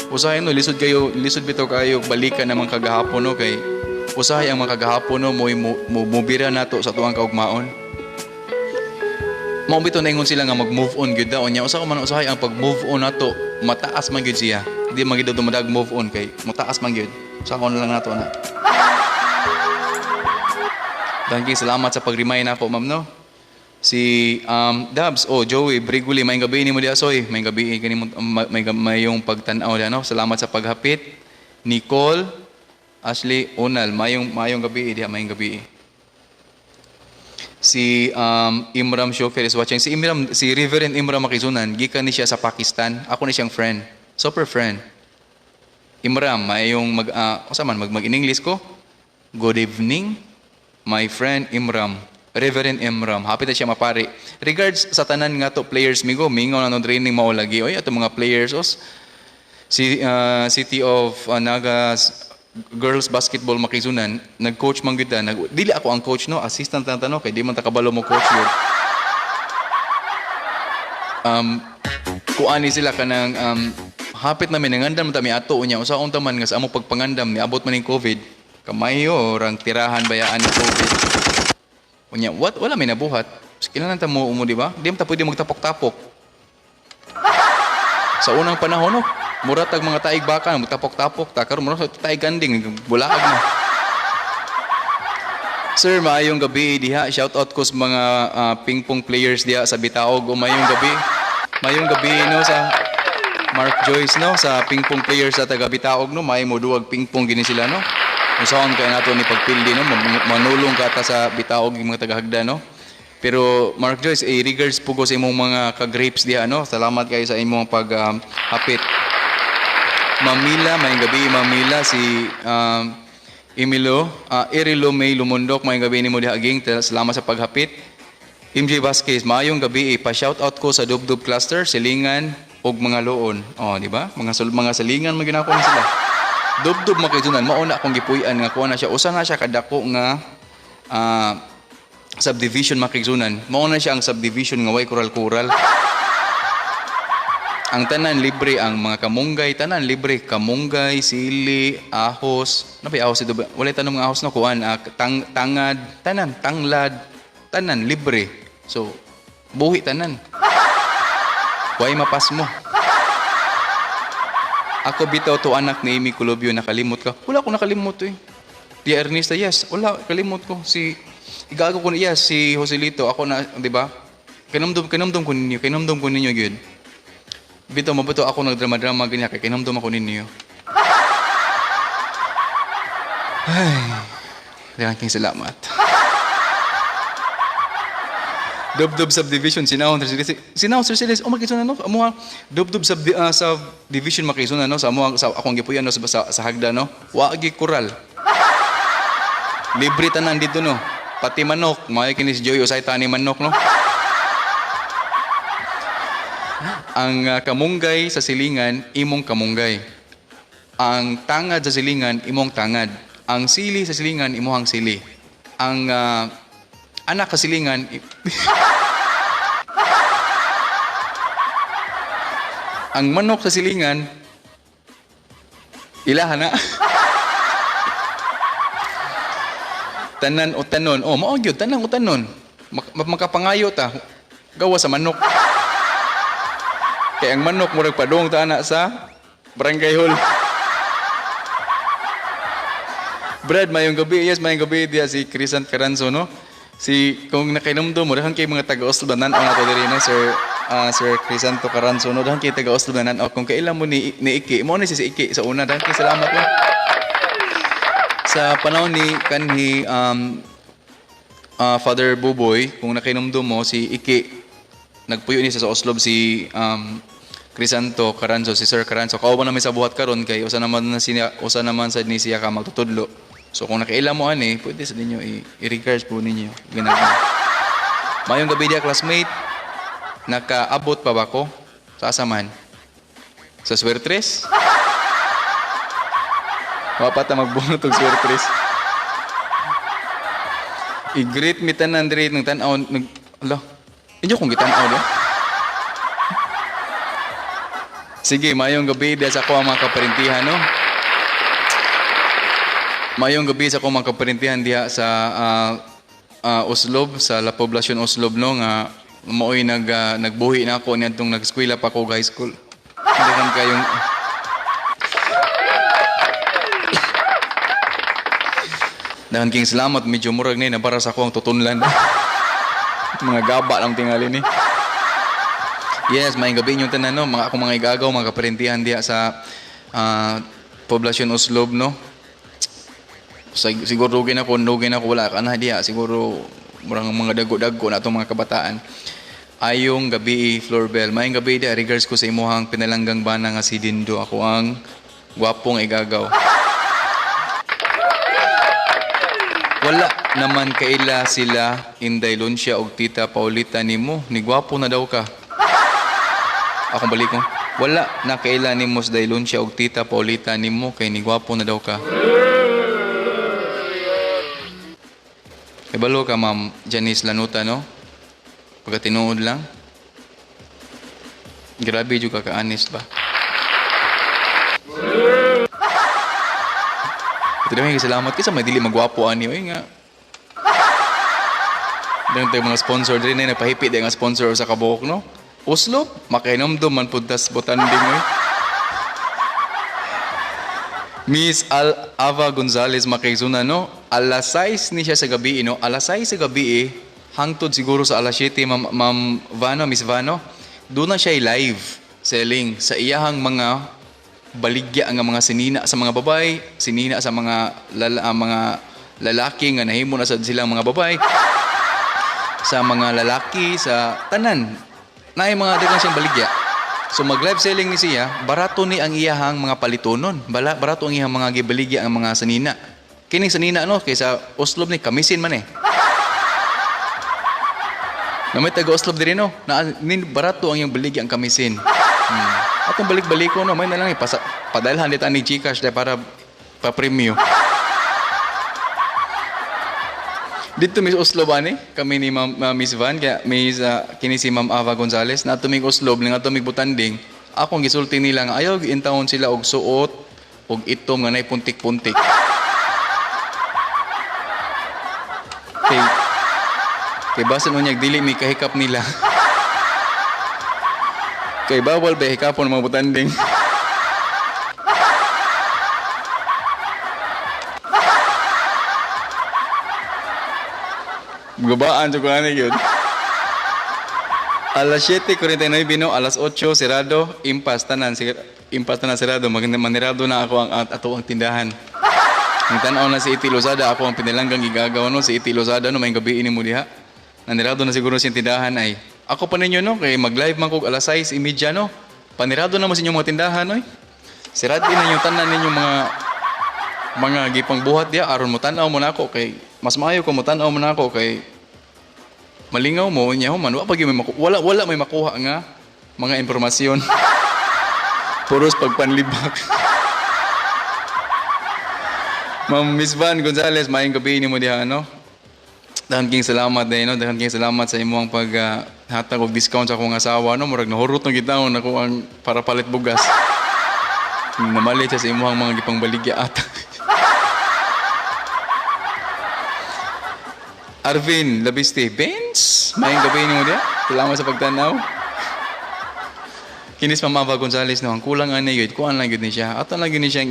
Usahay no, lisod kayo, lisod bitaw kayo balikan ng mga kagahapon, no, kay usahay ang mga kagahapon, no, mo mubira nato sa tuang kaugmaon. Mao bitaw naingon sila nga mag-move on gyud daw nya usa ko man usahay ang pag-move on nato mataas man gyud siya. Di man gyud dumadag move on kay mataas man gyud. Sa na lang nato na. Daghan salamat sa pag-remind nako, ma'am, no. Si Dabs, oh Joey, Briguli, may gabi nimo diha soy. May gabi kani mo may mayong pagtan-aw diha, no. Salamat sa paghapit. Nicole, Ashley Onal, mayong mayong gabi diha, mayong gabi. Si Imram Shofer is watching. Si Imram, si Reverend Imram Makisunan, gikan ni siya sa Pakistan. Ako ni siyang friend. Super friend. Imram, mayong mag usa man mag mag in English ko. Good evening, my friend Imram. Reverend Imram. Happy na siya mapari. Regards sa tanan nga to players migo, mingaw na no training mao lagi. Oy, ato mga players os. Si City of Naga girls basketball makisunan, nag-coach man gyud ta. Nag dili ako ang coach no, assistant lang ta no kay di man ta kabalo mo coach yun. Kuani sila kanang Hapit na mi nangandam ta mi ato unya usaon ta man nga sa among pagpangandam niabot man ning COVID. Kamayo rang tirahan bayaan ni COVID. Unya what wala may nabuhat. Kinahanglan ta mo umo, di ba? Di man ta pwede magtapok-tapok. Sa unang panahon no, mura tag mga taig baka magtapok-tapok ta karon mura sa taig kanding bulaag na. Sir, maayong gabi diha. Shout out ko sa mga ping-pong players diha sa Bitaog. O maayong gabi. Maayong gabi no sa Mark Joyce no sa ping-pong players sa taga Bitaog no. May mo duwag ping-pong gini sila no. Unsaon kay nato ni pagpildi no, manulong ka ta sa Bitaog yung mga tagahagda no. Pero Mark Joyce, eh, regards po ko sa imong mga ka-grapes diha no. Salamat kayo sa imong pag hapit. Mamila, maayong gabi Mamila si Emilio, Erilo May Lumundok, maayong gabi nimo diha ging. Salamat sa paghapit. MJ Vasquez, maayong gabi, pa-shout out ko sa Dubdub Cluster, Silingan ug mga loon. Oh, di ba? Mga silingan man ginako ni sila. Dubdub makisunan, mao na akong gipuy-an nga kuha na siya. Usa na siya kadako nga subdivision makigsunan. Mao na siya ang subdivision nga way kural-kural. Ang tanan libre, ang mga kamunggay, tanan libre, kamunggay, sili, ahos. Ano ba ahos ito ba? Wala tanong nga ahos no kuan, tangad, tanan, tanglad, tanan libre. So buhi tanan. Way mapas mo. Ako bitaw to anak ni Amy Colobio, nakalimot ka. Wala ko nakalimot eh. Tia Ernesta, yes, wala kalimot ko si igago ko niya si Joselito, ako na, di ba? Kinumdum ko ninyo, kinumdum ko ninyo gyud. Bitaw mabuto ako nagdrama-drama ganyan kay kinumdum ako ninyo. Ay, daghang salamat. Dubdub subdivision sinahon Sir Silis. Sinahon Sir Silis, oh makisunan no. Amo Dubdub subdivision makisunan no sa amo sa akong gipuyan no sa hagda no. Wa gi kural. Libre tanan dito no. Pati manok, maayo kini si Joey usay tani manok no. Ang kamunggay sa silingan, imong kamunggay. Ang tangad sa silingan, imong tangad. Ang sili sa silingan, imong sili. Ang anak sa silingan, ang manok sa silingan, ilahan na. Tanan o tanon. Oh, mao gyud tanan o tanon. Makapangayo ta. Gawa sa manok. Kay ang manok murag padung ta ana sa barangay hall. Brad, mayong gabi. Yes, mayong gabi diya si Crisan Caranzo, no? Si kung nakainumdum mo, daghan kay mga taga Oslo na nan-aw na to diri no, Sir Sir Crisanto Caranzo, no? Daghan kay taga Oslo na nan-aw. Kung kaila mo ni Iki, mo ni si Iki sa una. Daghan kay salamat mo. Sa panahon ni kanhi Father Buboy, kung nakainumdum mo si Iki, nagpuyo ni siya sa Oslob si Crisanto Caranzo, si Sir Caranzo. Kauban namin sa buhat karon kay usa naman na siya, usa naman sad ni siya ka magtutudlo. So kung nakaila mo ani, pwede sa ninyo i-regards po ninyo. Ginagawa. Mayong gabi diya classmate, nakaabot pa ba ko? Sa asa man? Sa swertres? Wa pa ta magbunot og swertres. I-greet mi tanan diri nang tan-aw nag ala. Inyo kong gitan-aw do. Sige, mayong gabi diya sa ako ang mga kaparintihan, no? Mayong gabi sa akong mga kaparintihan diha sa Oslob, sa La Poblacion Oslob, no, nga maoy nagbuhi na ako niadtong nag-eskwela pa ako high school. Daghan kayong Daghan king salamat, medyo murag ni nabara sa ako ang tutunlan. Mga gaba lang tingali ni. Yes, may gabi inyong tanan, no? Mga akong mga igagaw, mga kaparintihan diha sa Poblacion Oslob, no? Siguro dugay na ko, wala ka na diha. Siguro murang mga dago-dago na itong mga kabataan. Ayong gabi, Florbel. Maayong gabi diha, regards ko sa imuhang pinalanggang bana nga si Dindo. Ako ang gwapong igagaw. Wala naman kaila sila Inday Luncia og Tita Paulita nimo. Ni gwapo na daw ka. Akong balik ko. Wala na kaila nimo sa Day Luncia og Tita Paulita nimo kay ni gwapo na daw ka. Kabalo ka, Ma'am Janice Lanuta, no? Pagka tinuod lang. Grabe jud ka ka-honest ba? Ito salamat kaysa may dili magwapo ani oy nga. Dang tayo mga sponsor diri na nagpahipi di nga sponsor sa kabuok no. Oslo, makainomdom man pud tas botanding oy. Miss Al Ava Gonzalez makigsuna no. Alas 6 ni siya sa gabi no. Alas 6 sa gabi eh, hangtod siguro sa alas 7, Ma'am, Ma'am Vano, Miss Vano. Doon na siya live selling sa iyahang mga baligya nga mga sinina sa mga babae, sinina sa mga mga lalaki nga nahimo na sad silang mga babae, sa mga lalaki, sa tanan. Naay mga daghan siyang baligya. So mag live selling ni siya, barato ni ang iyahang mga palitonon. Barato ang iyahang mga gibaligya ang mga sanina. Kining sanina no kaysa Oslob ni kamisin man eh. Na may taga Oslob diri no, na nin barato ang iyang baligya ang kamisin. Atong balik-balik ko no, may na lang ipasa padalhan dit ani GCash dai para pa premyo. Dito Miss Oslob ani, kami ni Ma'am Miss Van, kaya Miss kini si Ma'am Ava Gonzales, na tumig Oslob, nga tumig Butanding, akong gisulti nila nga ayaw intawon sila og suot og itom nga nay puntik-puntik. Kay kay basin unyag dili mi kahikap nila. Kay bawal ba hikapon mga butanding. Gabaan jud ko ani gyud. Alas 7:49 no, alas 8 sirado, impas tanan impas tanan sirado, manirado na ako ang ato ang tindahan. Ang tan-aw na si Iti Lozada, ako ang pinilanggang gigagaw no, si Iti Lozada no, may gabi ini mo diha. Nanirado na siguro sa tindahan ay. Ako pa ninyo no, kay mag-live man kog alas 6:30 no. Panirado na mo sa inyong mga tindahan oy. Sirado na yung tanan ninyo mga gipangbuhat diha aron mo tan-aw mo nako kay mas maayo kung mo tan-aw mo nako kay malingaw mo nya human wa pa gyud may wala may makuha nga mga impormasyon. Puros pagpanlibak. Ma'am Miss Van Gonzales, maayong gabi nimo diha no. Daghan king salamat day no, daghan king salamat sa imong pag hatag og discount sa akong asawa no, murag nahurot ng gitawon ako ang para palit bugas. Namalit siya sa imong mga gipangbaligya ata. Arvin Labiste, Benz, maayong gabi nimo diha. Salamat sa pagtanaw. Kinis Ma'am Ava Gonzales no, ang kulang ani gyud, kuan lang gyud ni siya. Ato lang gyud ni siyang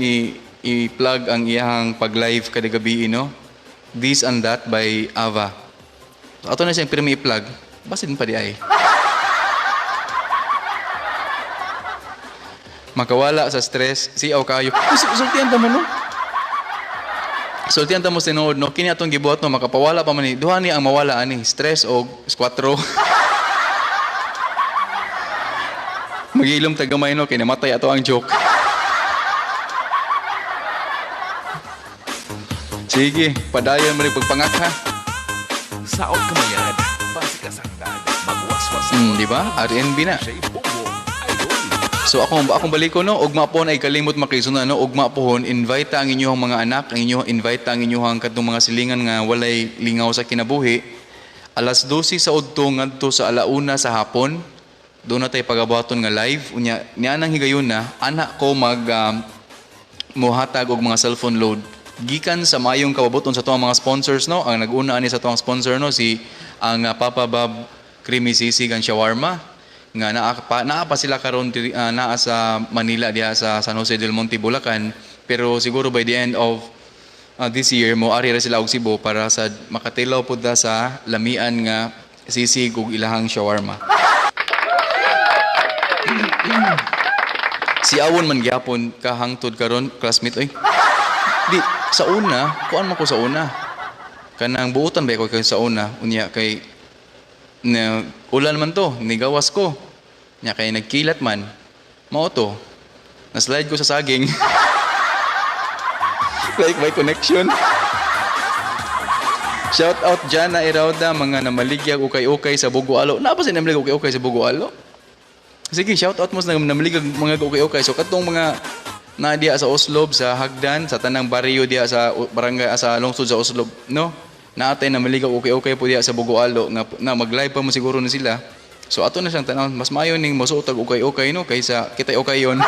i-plug ang iyahang pag-live kada gabi no. This and That by Ava. So, ato na siyang pirmi i-plug. Basin pa di ay. Makawala sa stress, siaw kayo. Uy, sultian ta mo no. Sultian ta mo tinuod no. Kini atong gibuhat no, makapawala pa man ni. Duha ni ang mawala ani, stress og squatro. Magilom ta gamay no, kay namatay ato ang joke. Sige, padayon mo rin pagpangak ha. Saot kamayan, basi kasangdan, magwaswas. Di ba? R&B na. Shay Bongbong, Idol. So akong baliko no, ugma po ay kalimot makisuna no, ugma pohon invite ang inyong mga anak, ang inyong invite ang inyong kadtong mga silingan nga walay lingaw sa kinabuhi. Alas 12 sa udto ngadto sa alauna sa hapon. Doon na tayo pagabuhaton nga live. Unya niya nang higayon na anak ko mag muhatag og mga cellphone load gikan sa mayong kababuton sa tuang mga sponsors no. Ang naguna ani sa tuang sponsor no si ang Papa Bob Creamy Sisig and Shawarma nga naa pa sila karon diri, naa sa Manila diha sa San Jose del Monte, Bulacan, pero siguro by the end of this year mo ari ra sila og Cebu para sa makatilaw pud ta sa lamian nga sisig ug ilahang shawarma. Si Awon man gyapon kahangtod karon classmate oy. Di sa una, kuan man ko sa una. Kanang buotan ba ko kay sa una, unya kay na ulan man to, nigawas ko. Nya kay nagkilat man. Mao to. Na-slide ko sa saging. Like my connection. Shout out dyan na Irauda, mga namaligyag ukay-ukay sa Bugoalo. Naa ba sa namaligag ukay-ukay sa Bugoalo? Sige, shout out mo sa namaligag mga ukay-ukay. So katong mga na diya sa Oslob, sa Hagdan, sa tanang baryo diya sa barangay, sa lungsod sa Oslob, no? Naatay namaligag ukay-ukay po diya sa Bugoalo nga na mag-live pa mo siguro na sila. So ato na siyang tan-awon, mas maayo ning mosuot og ukay-ukay no kaysa kitay ukay yon.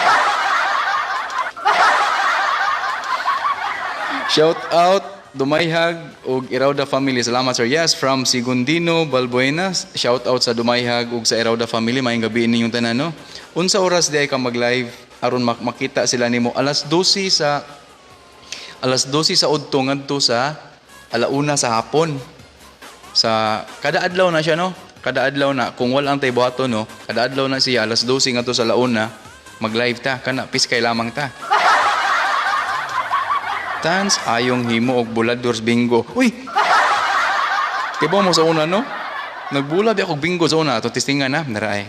Shout out Dumayhag ug Irauda family. Salamat, sir. Yes, from Sigundino Balbuena. Shout out sa Dumayhag ug sa Irauda family. Maayong gabi ninyong tanan, no. Unsa oras di ay ka mag-live aron makita sila nimo? Alas 12 sa udto ngadto sa alauna sa hapon. Sa kada adlaw na siya, no. Kada adlaw na kung wala ang tay buhaton, no. Kada adlaw na siya alas 12 ngadto sa alauna mag-live ta kana piskay lamang ta. Tans ayong himo og buladors bingo. Uy. Kibaw mo sa una, no? Nagbula di ako bingo sa una ato testingan na naraay.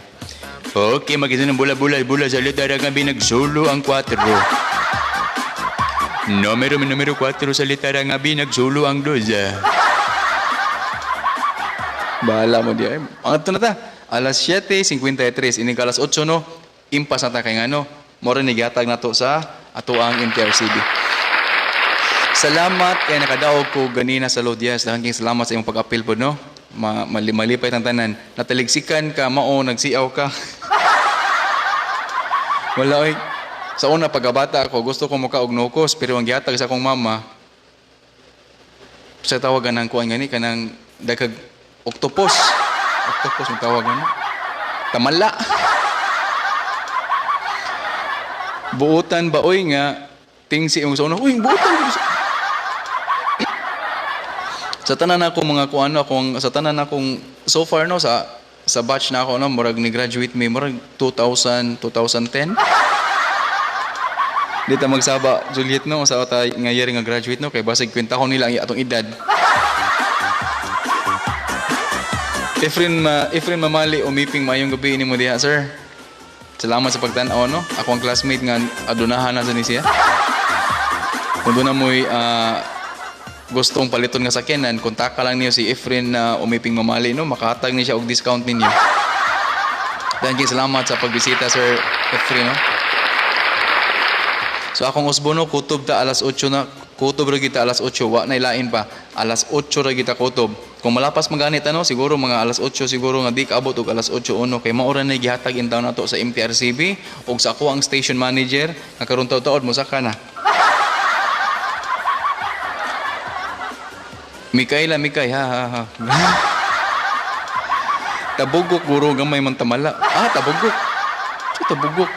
Okay, magisa ng bula bula bula sa litara nga binagsulo ang 4. Numero numero 4 sa litara nga binagsulo ang 2. Bahala mo di ay. Ang na ta. Alas 7:53 ini ka alas 8, no. Impas na ta kay ngano. Moro ni gihatag nato sa ato ang MTRCB. Salamat kay nakadaog ko ganina sa load. Yes, daghang salamat sa imong pag-apil pod, no. Malipay tang tanan. Nataligsikan ka mao nagsiaw ka. Wala oy. Sa una pagkabata ako, gusto ko muka og nokos, pero ang gihatag sa akong mama sa tawagan ng kuan gani kanang dagkag octopus. Octopus ang tawag ano? Tamala. Buotan ba oy nga tingsi imong sa una? Uy, buotan gyud sa tanan ako mga kuan no, akong sa tanan akong so far, no, sa batch na ako, no, murag ni graduate mi murag 2000 2010. Di ta magsaba Juliet, no, sa ta nga year nga graduate, no, kay basig kwenta ko nila ang atong edad. Efren Mamali umiping, maayong gabi nimo diha, sir. Salamat sa pagtan-aw, no. Ako ang classmate nga adunahan na sa ni siya. Kung doon na mo'y gustong paliton nga sakyanan, kontaka lang niyo si Efren na umiping Mamali, no, makahatag ni siya og discount ninyo. Daghang salamat sa pagbisita, Sir Efren, no. So akong usbono kutob ta alas 8 na, kutob ra kita alas 8, wa na ilain pa. Alas 8 ra kita kutob. Kung malapas maganit ano, siguro mga alas 8 siguro nga di kaabot og alas 8:01 kay mao ra na gihatag in town nato sa MTRCB ug sa ako ang station manager nga karon taud-taud mosaka na. Mikaela Mikay, ha ha ha. Tabugok guro gamay man tamala. Ah, tabugok. So, tabugok.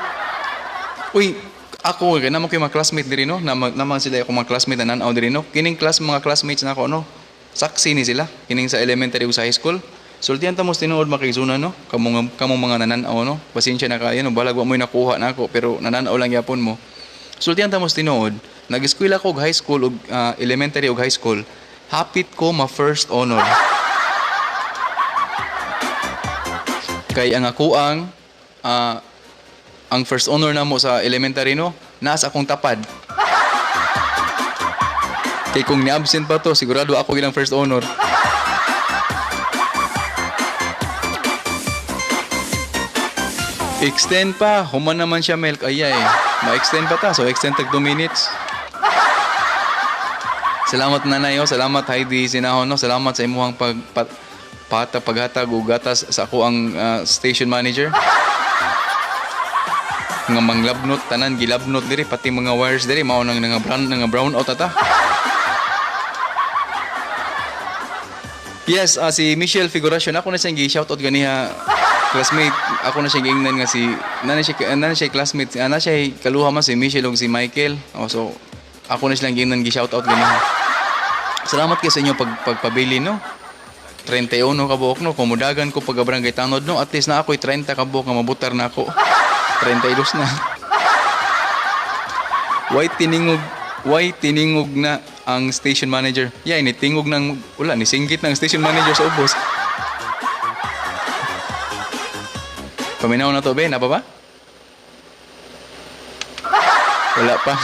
Uy, ako kay namo kay mga classmate diri, no. Naman sila ako mga classmate na nan-aw diri, no. Kining class mga classmates nako, no. Saksi ni sila kining sa elementary ug sa high school. Sultihan ta mo sa tinuod makaigsunan, no. Kamong mga nanan-aw, no. Pasensya na kayo, no. Balag wa mo'y nakuha nako pero nanan-aw lang gyapon mo. Sultihan ta mo sa tinuod. Nag-eskwela ko og high school ug elementary ug high school. Hapit ko ma first honor. Kay ang ako ang first honor namo sa elementary, no, nasa akong tapad. Kay kung ni-absent pa to, sigurado ako ilang first honor. Extend pa, human naman siya milk. Ay ay, ma-extend pa ta. So extend tag 2 minutes. Salamat nanay, oh. Salamat Heidi Sinahon, no. Salamat sa imuhang pag pat, pata paghatag og gatas sa ako ang station manager. Nga manglabnot tanan gilabnot diri pati mga wires diri mao nang nga brown out ata. Yes, si Michelle Figuracion ako na siyang gi-shoutout ganiha classmate. Ako na siyang giingnan nga si nana siya classmate, ana siya kaluha man si Michelle ug si Michael. Oh, so ako na silang giingnan gi-shoutout ganiha. Salamat kay sa inyo pagpabili, no. 31 ka buok, no. Kung mudagan ko pag barangay tanod, no, at least na ako'y 30 ka buok nga mabutar na ako. 32 na. Why tiningog na ang station manager? Yeah, ni tingog ng wala ni singgit ng station manager sa ubos. Paminaw na to, be, na pa ba? Wala pa.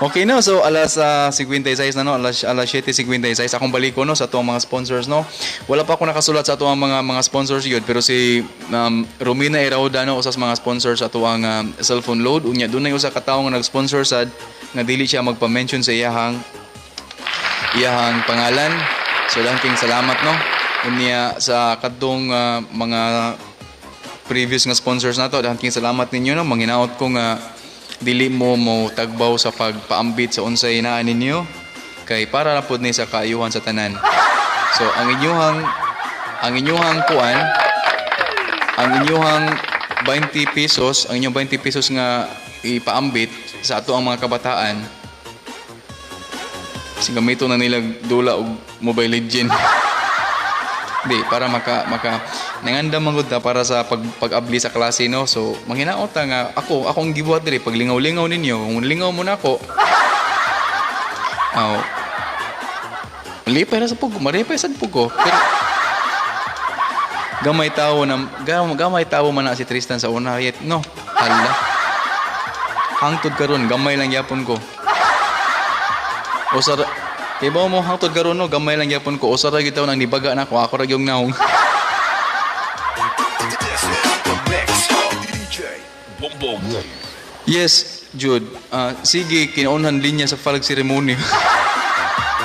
Okay, no, so alas 56 na, no, alas 7:56 akong balik ko, no, sa atong mga sponsors, no. Wala pa ako nakasulat sa atong mga sponsors yun, pero si Romina Erauda, no, usas mga sponsors sa atong cellphone load. Unya dunay usa ka tawo nga nag-sponsor sad nga dili siya magpa-mention sa iyahang pangalan. So daghang salamat, no. Unya sa kadtong mga previous nga sponsors nato, daghang salamat ninyo, no. Manginaot ko nga Dili mo mo tagbaw sa pagpaambit sa unsay naa ninyo kay para na pud ni sa kaayuhan sa tanan. So ang inyuhang kuan, ang inyuhang 20 pesos, ang inyong 20 pesos nga ipaambit sa ato ang mga kabataan, kasi gamito na nila dula og Mobile Legend. Di, para maka maka nangandam man gud ta para sa pag-abli sa klase, no. So manghinaot ta nga ako akong gibuhat diri paglingaw-lingaw ninyo, kung lingaw mo nako. Aw. Lipay ra sa pug, maripay sad pug ko. Pero gamay tawo na gamay tawo man na si Tristan sa una yet, no. Hala. Hangtod karon gamay lang gyapon ko. Usa ra Ibaw mo, hangtod karon, no, gamay lang gyapon ko. Usa ra gyud taon ang nibaga na ako, ako ra gyud naong. This is the mix of DJ Bongbong. Yes, Jude. Ah, sige, kinaunhan linya sa flag ceremony.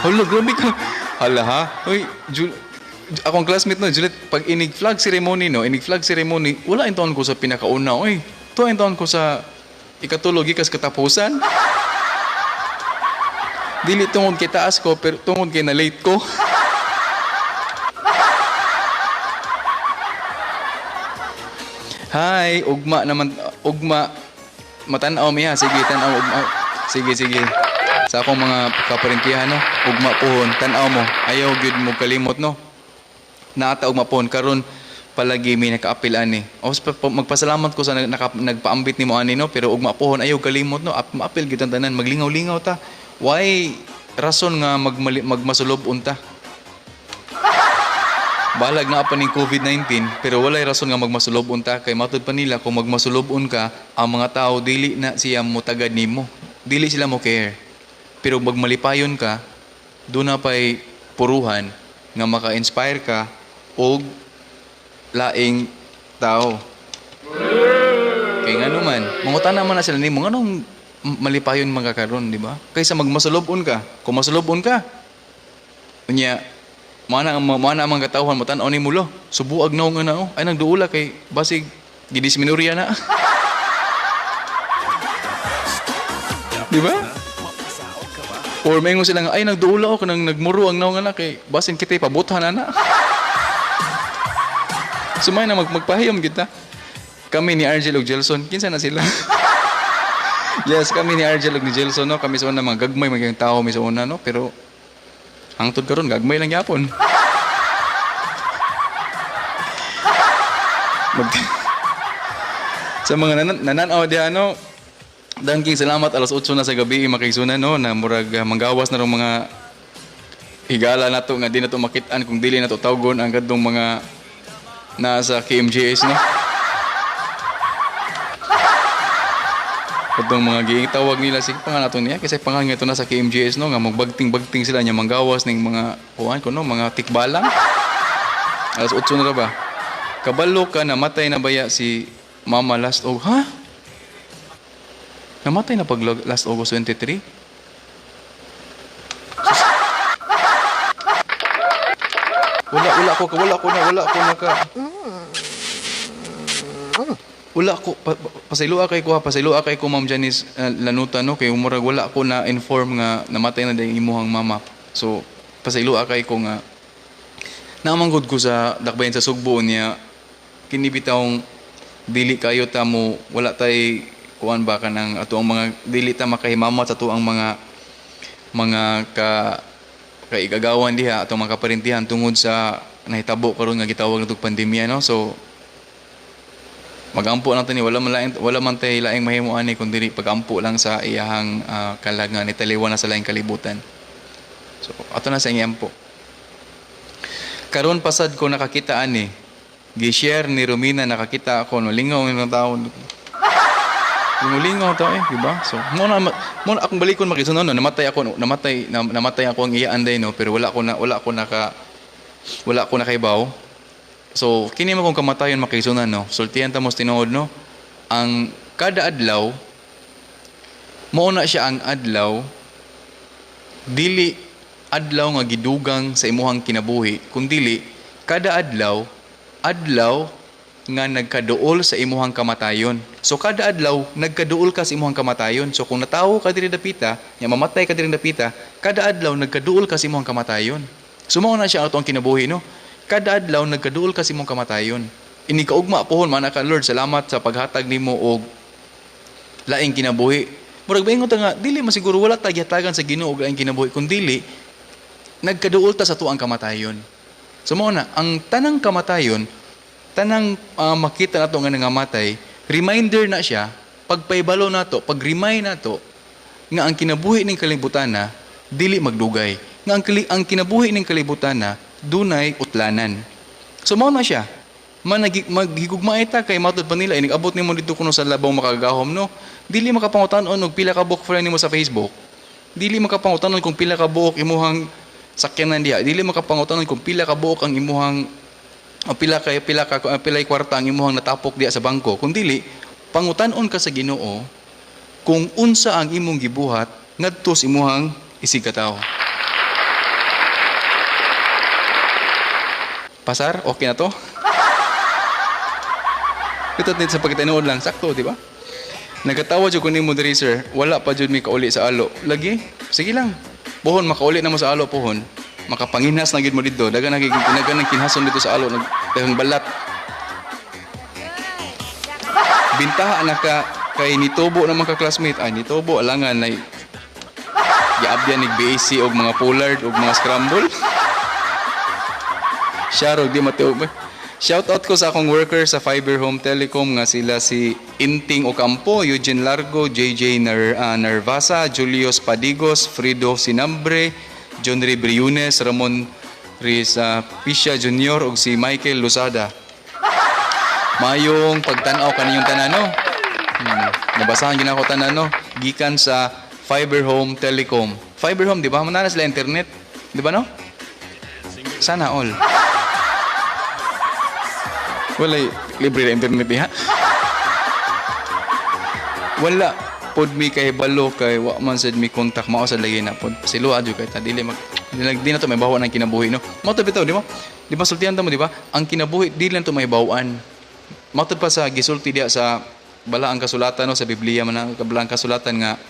Hala, grabe ka. Hala ha? Uy, Jude, akong classmate, no, Juliet, pag inig flag ceremony, no, inig flag ceremony, wala taon ko sa pinakauna. Uy, tuwa taon ko sa ikatulo gikas katapusan. Dili tungod kay taas ko, pero tungod kay na late ko. Hi, ugma naman, ugma. Matanaw mi ha, sige, tanaw, ugma. Sige, sige. Sa akong mga kaparintihan, no, ugma pohon, tanaw mo. Ayaw gyud mo kalimot, no. Naata ugma pohon, karon palagi may nakaapil ani. O, magpasalamat ko sa nagpaambit nimo ani, no, pero ugma pohon ayaw kalimot, no. Maapil gyud ang tanan, maglingaw-lingaw ta. Why rason nga magmasulob unta? Balag na pa ning COVID-19 pero walay rason nga magmasulob unta kay matud pa nila kung magmasulobon ka, ang mga tao dili na siya motagad nimo. Dili sila mo care. Pero magmalipayon ka, doon na pa'y puruhan nga maka-inspire ka og laing tao. Kay ngano man, mangutana man na sila nimo nganong malipayon man ka karon, di ba? Kaysa magmasulobon ka. Kung masulobon ka, unya mana ang mga katawhan mo tan-aw nimo lo. Subuag na nga nao. Ay nagduula kay basig gidisminuria na. Di ba? Or maingon sila nga, ay nagduula ako kanang nagmuro ang naong anak kay basin kita pabuthan na na. Sumay na magpahayom kita. Kami ni Argel ug Jelson, kinsa na sila? Yes, kami ni Argel ug ni Jelson, no, kami sa una mga gagmay mga tao mi sa una, no, pero hangtod karon gagmay lang gyapon. Sa mga nananaw diha, no, dangking salamat. Alas 8 na sa gabi, makigsunan, no, na murag manggawas na rong mga higala nato nga di nato makit-an kung dili nato tawgon ang kadtong mga nasa KMJS, no. Katong mga gitawag nila sige pangalan nato niya kasi pangalan nga ito nasa KMJS, no, nga magbagting-bagting sila niya manggawas ning mga kuan ko, no, mga tikbalang. Alas 8 na ra ba? Kabalo ka namatay na baya si Mama last og ha? Namatay na pag last August 23? Sus. Wala wala ko wala ko na wala ko naka Wala ko pasayloa kay ko ha, pasayloa kay ko, Ma'am Janice Lanuta, no, kay murag wala ko na inform nga namatay na dayong imuhang mama. So pasayloa kay ko nga namanggod ko sa dakbayan sa Sugbo niya kini bitawng dili kayo ta mo wala tay kuan ba kanang ato ang mga dili ta makahimamat sa ato ang mga kaigagawan diha, atong mga kaparintihan, tungod sa nahitabo karon nga gitawag natong pandemya, no. So magampo lang tani, wala man tay laing mahimo ani kun dili pagampo lang sa iyahang kalag nga nitaliwan na sa laing kalibutan. So ato na sa iyang ampo. Karon pasad ko nakakita ani, gi-share ni Romina, nakakita ako, no, lingaw ng tao, lingaw tao eh, di ba? So mo na akong balikon makisunod, no, namatay ako, no, namatay ako ang iyaan day, no, pero wala ko nakaibaw. So kini mo kung kamatayon makisunan, no, sultihan ta mo sa tinuod, no, ang kada adlaw mao na siya ang adlaw, dili adlaw nga gidugang sa imuhang kinabuhi, kundili kada adlaw adlaw nga nagkaduol sa imuhang kamatayon. So kada adlaw nagkaduol ka sa imuhang kamatayon. So kung natawo ka diri dapita, nya mamatay ka diri dapita, kada adlaw nagkaduol ka sa imuhang kamatayon. So mao na siya ang atong kinabuhi, no? Kada adlaw nagkaduol ka sa imong kamatayon. Ini kaugma pohon man ka, "Lord, salamat sa paghatag nimo og laing kinabuhi." Murag maingon ta nga dili man siguro, wala ta gihatagan sa Ginoo og laing kinabuhi, kun dili nagkaduol ta sa tuang kamatayon. So mao na ang tanang kamatayon, tanang makita nato nga nangamatay, reminder na siya, pagpaybalo nato, pag-remind nato nga ang kinabuhi ning kalibutan na dili magdugay. Nga ang kinabuhi ning kalibutan na dunay utlanan. So mao na siya. Man maghigugmaay ta kay matud pa nila inig abot nimo dito kuno sa labaw makagahom, no. Dili makapangutan-on og pila ka buok friend nimo sa Facebook. Dili makapangutan-on kung pila ka buok imuhang sakyanan diha. Dili makapangutan-on kung pila ka buok ang imuhang o pila kay pila ka pilay kwarta ang imuhang natapok diha sa bangko. Kung dili, pangutan-on ka sa Ginoo kung unsa ang imong gibuhat ngadto sa imuhang isigkatawo. Pasar, okay na to? Ito din sa pagkatinuod lang, sakto, di ba? Nagatawa jud ko nimo diri, sir. Wala pa jud mi kauli sa alo. Lagi, sige lang. Pohon makauli na mo sa alo pohon. Makapanginas na gid mo didto. Dagan na dagan ng kinhason dito sa alo, nag daghang balat. Bintaha na ka kay nitubo na mga ka-classmate. Ay, nitubo alangan na giabyan ni BAC og mga pollard og mga scramble. Sharog di matiog. Shout out ko sa akong worker sa Fiber Home Telecom nga sila si Inting Ocampo, Eugene Largo, JJ Narvasa, Julius Padigos, Frido Sinambre, John Ray Briones, Ramon Riz Pisha Jr. ug si Michael Lozada. Mayong pagtan-aw kaniyong tanan, no. Nabasahan gina ko tanan, no. Gikan sa Fiber Home Telecom. Fiber Home, di ba? Manana sila internet. Di ba, no? Sana all. Wala libre na internet diha. Wala pod mi kahibalo kay wa man sad mi contact, mao sad lagi na pod. Silo adyo kay ta dili mag di na to may bawa ng kinabuhi, no. Mao to bitaw, di ba? Di ba sultihan ta mo, di ba? Ang kinabuhi di lang to may bawaan. Mao pa sa gisulti diha sa balaang kasulatan, no, sa Biblia man ang balaang kasulatan nga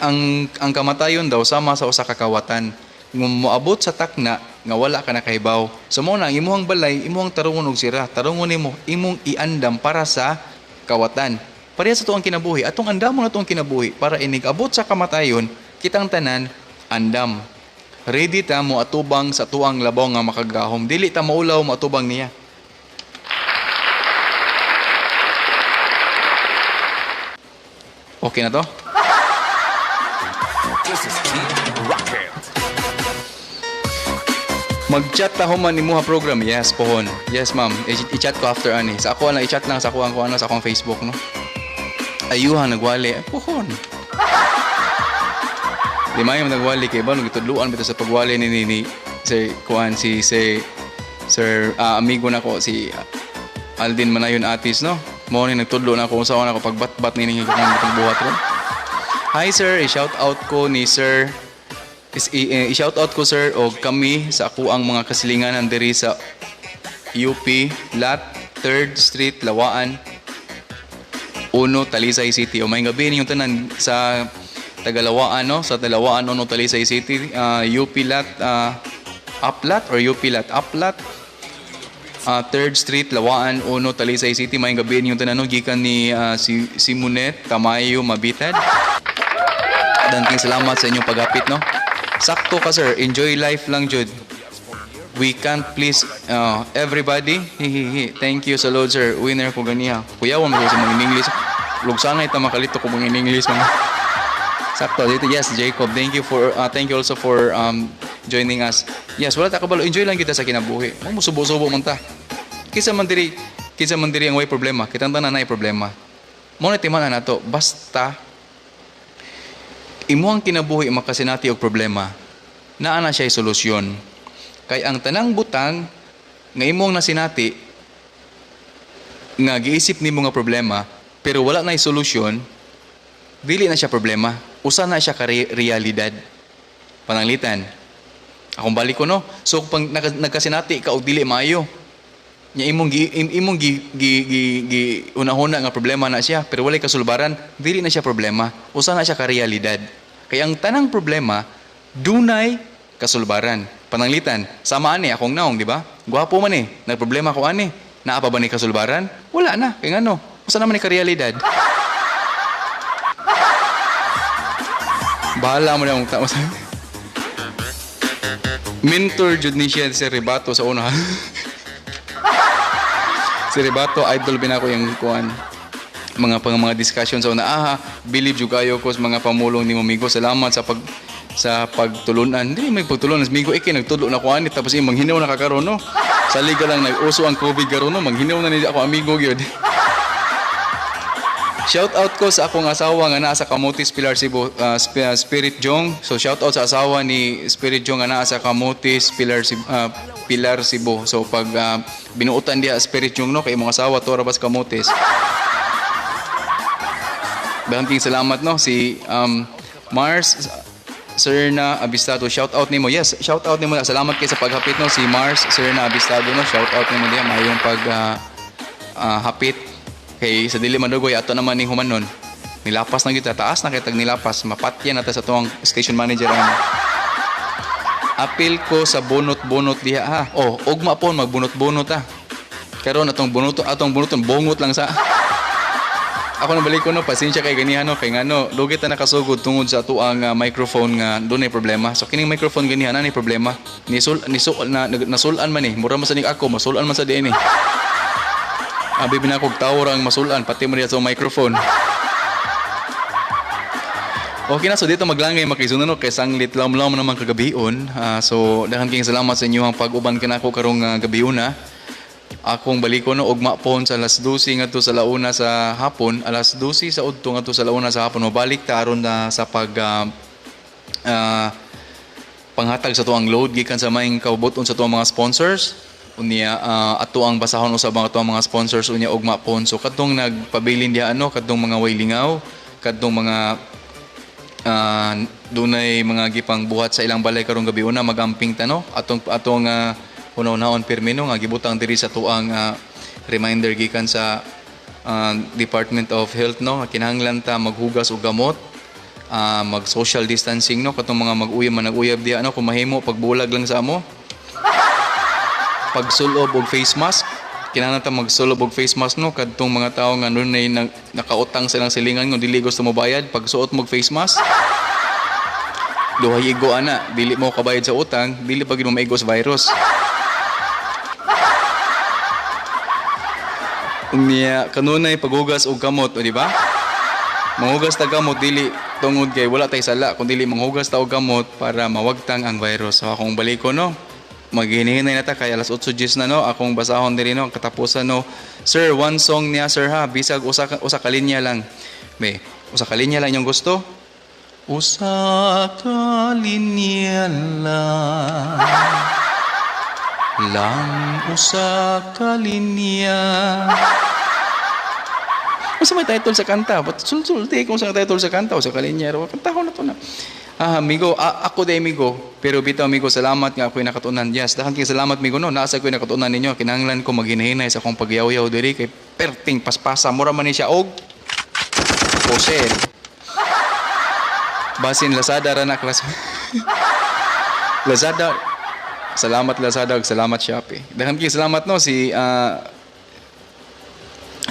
ang kamatayon daw sama sa usa ka kawatan nga moabot sa takna nga wala ka nakahibaw. So mao na ang imuhang balay, imuhang tarungon og sira, tarungon nimo, imong iandam para sa kawatan. Pareha sa tuang kinabuhi, atong andamon na tuang kinabuhi para inig abot sa kamatayon, kitang tanan andam. Ready ta mo atubang sa tuang labaw nga makagahom. Dili ta maulaw mo atubang niya. Okay na to? This is Team Rocket. Mag-chat ta human imuha program. Yes, pohon. Yes, ma'am. I-chat ko after ani. Sa ako lang, i-chat lang sa ako ang ano, sa akong Facebook, no. Ayuha nagwali. Ay, pohon. Di maayo nagwali kay ba nagitudluan bitaw sa pagwali ni Sir kuan si si Sir amigo nako si Aldin Manayon Atis, no. Mo ni nagtudlo na ako unsa na ako pagbatbat ni akong buhat ron. Hi sir, i-shout out ko ni Sir is i-shout out ko, sir, og kami sa ako ang mga kasilinganan diri sa UP Lot 3rd Street, Lawaan Uno, Talisay City. O may gabi ninyong tanan sa Tagalawaan, no? Sa Talawaan Uno, Talisay City, UP Lot Uplat or UP Lot Uplat 3rd Street, Lawaan Uno, Talisay City. May gabi ninyong tanan, no? Gikan ni si Simunet Tamayo Mabitad. Daghang salamat sa inyong paghapit, no? Sakto ka, sir. Enjoy life lang, jud. We can't please everybody. Hihihi. Thank you sa Lord, sir. Winner ko ganiha. Kuyawan mo sa mga in English. Lugsanay ta makalito ko mga in English mga. Sakto dito. Yes, Jacob. Thank you also for joining us. Yes, wala ta kabalo. Enjoy lang kita sa kinabuhi. Mo musubo-subo man ta. Kinsa man diri ang way problema. Kitang tanan nay problema. Mo na timan na nato basta imuhang kinabuhi makasinati og problema, naa na siya solusyon. Kay ang tanang butang nga imong nasinati nga giisip nimo nga problema pero wala na solusyon, dili na siya problema. Usa na siya ka realidad. Pananglitan. Akong balik ko, no. So pag nagkasinati ka og dili maayo, Nya imong gi imong gi gi, gi, gi unahuna nga problema na siya pero walay kasulbaran, dili na siya problema. Usa na siya ka realidad. Kay ang tanang problema dunay kasulbaran. Pananglitan, sama ani akong naong, di ba? Gwapo man eh. Nagproblema ko ani. Naa pa ba ni kasulbaran? Wala na. Kay ngano? Usa naman ni ka realidad. Bahala mo na ang tao sa mentor jud ni siya si Rebato sa una. Si Rebato, idol binako yung kuan mga pang mga discussion sa una. Aha, believe jud kayo ko sa mga pamulong ni Migo. Salamat sa pagtulunan. Hindi may pagtulunan. Migo iki nagtulo na ko ani tapos imong manghinaw na kakaron no. Sa liga lang nag-uso ang COVID karon no, manghinaw na ni ako amigo gyud. Shout out ko sa akong asawa nga naa sa Camotes, Pilar, Cebu, Spirit Jong. So shout out sa asawa ni Spirit Jong nga naa sa Camotes, Pilar, Cebu, Pilar, Cebu. So pag binuotan diha Spirit Jong no kay imong asawa to ra bas Camotes. Daghang salamat no si Mars Serna Abistado. Shout out nimo. Yes, shout out nimo. Salamat kay sa paghapit no si Mars Serna Abistado no. Shout out nimo diha mayong pag hapit kay sa dili madugoy ato naman ning humanon. Nilapas na kita taas na kitag nilapas mapatyan na ta sa tuang station manager ani. Apil ko sa bunot-bunot diha ha. Oh, ugma po magbunot-bunot ha. Karon atong bunuton bongot lang sa ako na balik ko no, pasensya kay ganihan no, kay ngano, lugi ta nakasugod tungod sa atuang microphone nga dunay problema. So kining microphone ganihan na ni problema. Nisul nisul na nasulan man eh. Mura man sa ning ako, masulan man sa diin eh. Abi binakog tawo ra ang masulan pati mo diha sa microphone. Okay na, so dito maglangay makisunan no, kay sanglit lamlam naman kagabion. So daghan kayong salamat sa inyong pag-uban kanako karong gabiuna. Akong baliko no ugma pon sa alas 12 ngadto sa launa sa hapon, alas 12 sa udto ngadto sa launa sa hapon mobalik ta aron na sa pag panghatag sa tuang load gikan sa maing kaubuton sa tuang mga sponsors. Unya ato ang basahon usab ang atuang mga sponsors unya ugma pon. So kadtong nagpabilin diha ano, kadtong mga way lingaw, kadtong mga dunay mga gipang buhat sa ilang balay karong gabi una magamping ta no atong atong hunaw-hunaon pirmi no nga gibutang diri sa tuang reminder gikan sa Department of Health no kinahanglan ta maghugas og gamot, mag social distancing no katong mga mag-uyab man nag-uyab diha no kung mahimo pagbulag lang sa amo, pagsulob og face mask, kinahanglan ta magsulob og face mask no kadtong mga tawo nga nunay nakautang silang silingan nga dili gusto mobayad, pagsuot mo og face mask. Duhay igo ana, dili mo kabayad sa utang, dili pa gid mo maigo sa virus. Unya kanunay paghugas og kamot, o di ba? Manghugas ta gamot dili tungod kay wala tay sala, kun dili manghugas ta og gamot para mawagtang ang virus. So akong baliko no, maghinay na ta kay alas 8:10 na no, akong basahon diri no, katapusan no. Sir, one song niya sir ha, bisag usa ka linya lang. Be, usa ka linya lang inyong gusto? Usa ka linya lang. Lang usa ka linya. Unsa may title sa kanta? But sulsulti kung sa title sa kanta usa ka linya. Kanta ko na to na. Amigo, ako day amigo. Pero bitaw amigo, salamat nga ako'y nakatunan. Yes, daghan kay salamat amigo no. Nasa ako'y nakatunan ninyo. Kinahanglan ko maghinay-hinay sa akong pagyaw-yaw diri kay perting paspasa mura man ni siya og posel. Basin Lazada ra na klas. Lazada. Salamat Lazada ug salamat Shopee. Daghan kay salamat no si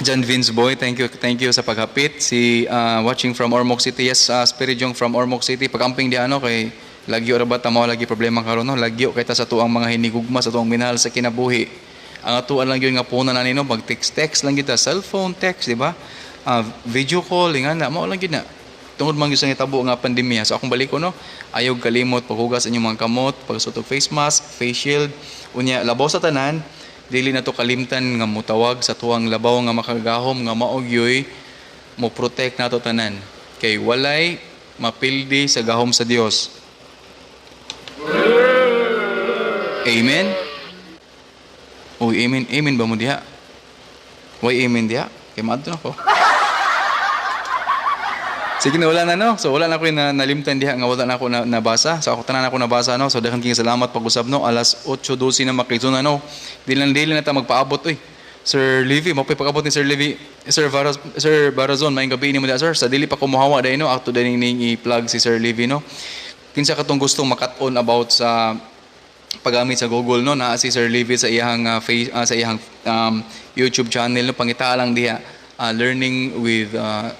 John Vince Boy, thank you sa paghapit. Si watching from Ormoc City. Yes, Spirit Jong from Ormoc City. Pagamping di ano kay lagyo ra ba ta mao lagi problema karon no. Lagyo kay ta sa tuang mga hinigugma, sa tuang minahal sa kinabuhi. Ang atuan lang gyud nga puna na nino mag text lang gyud ta, cellphone text, di ba? Video call nga na mao lang gyud na. Tungod man gyud sa nitabo nga pandemya. So akong balik ko no, ayaw kalimot paghugas inyong mga kamot, pagsuot og face mask, face shield. Unya labaw sa tanan, dili na to kalimtan nga mutawag sa tuwang labaw nga makagahom nga mao gyoy mo protect nato tanan. Kay walay mapildi sa gahom sa Dios. Amen. Uy, amen, amen ba mo diha? Way amen diha? Kay maadto na ko. Sige na, wala na, no. So wala na ko na nalimtan diha nga wala na ako na, nabasa. So ako tanan ako nabasa, no. So daghan kayong salamat pag-usab, no. Alas 8:12 na makizuna, no. Dili na ta magpaabot oy. Sir Levy, mo pag-abot ni Sir Levy, Sir Varaz, Sir Barazon, maayong gabi nimo diha, sir. Sa dili pa kumuhawa dai, no, ato dai ning i-plug si Sir Levy, no. Kinsa katong gustong makat-on about sa paggamit sa Google, no, naa si Sir Levy sa iyang face, sa iyang YouTube channel, no. Pangita lang diha, Learning with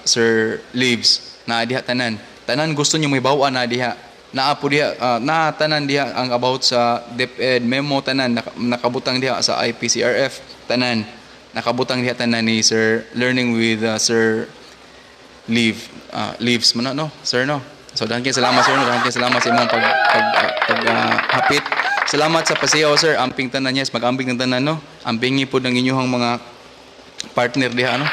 Sir Leaves, naa diha tanan. Tanan gusto niyo may bawa na diha. Naa po diha, naa tanan diha ang about sa DepEd memo tanan nakabutang diha sa IPCRF tanan. Nakabutang diha tanan ni Sir Learning with Sir Leave, Leaves man na, no, sir, no. So daghan kay salamat, sir, no. Daghan kay salamat sa imong pag pag, pag hapit. Salamat sa pasiyaw, sir. Amping tanan, yes, mag-amping ng tanan, no. Ampingi pod ang inyong mga partner diha, no.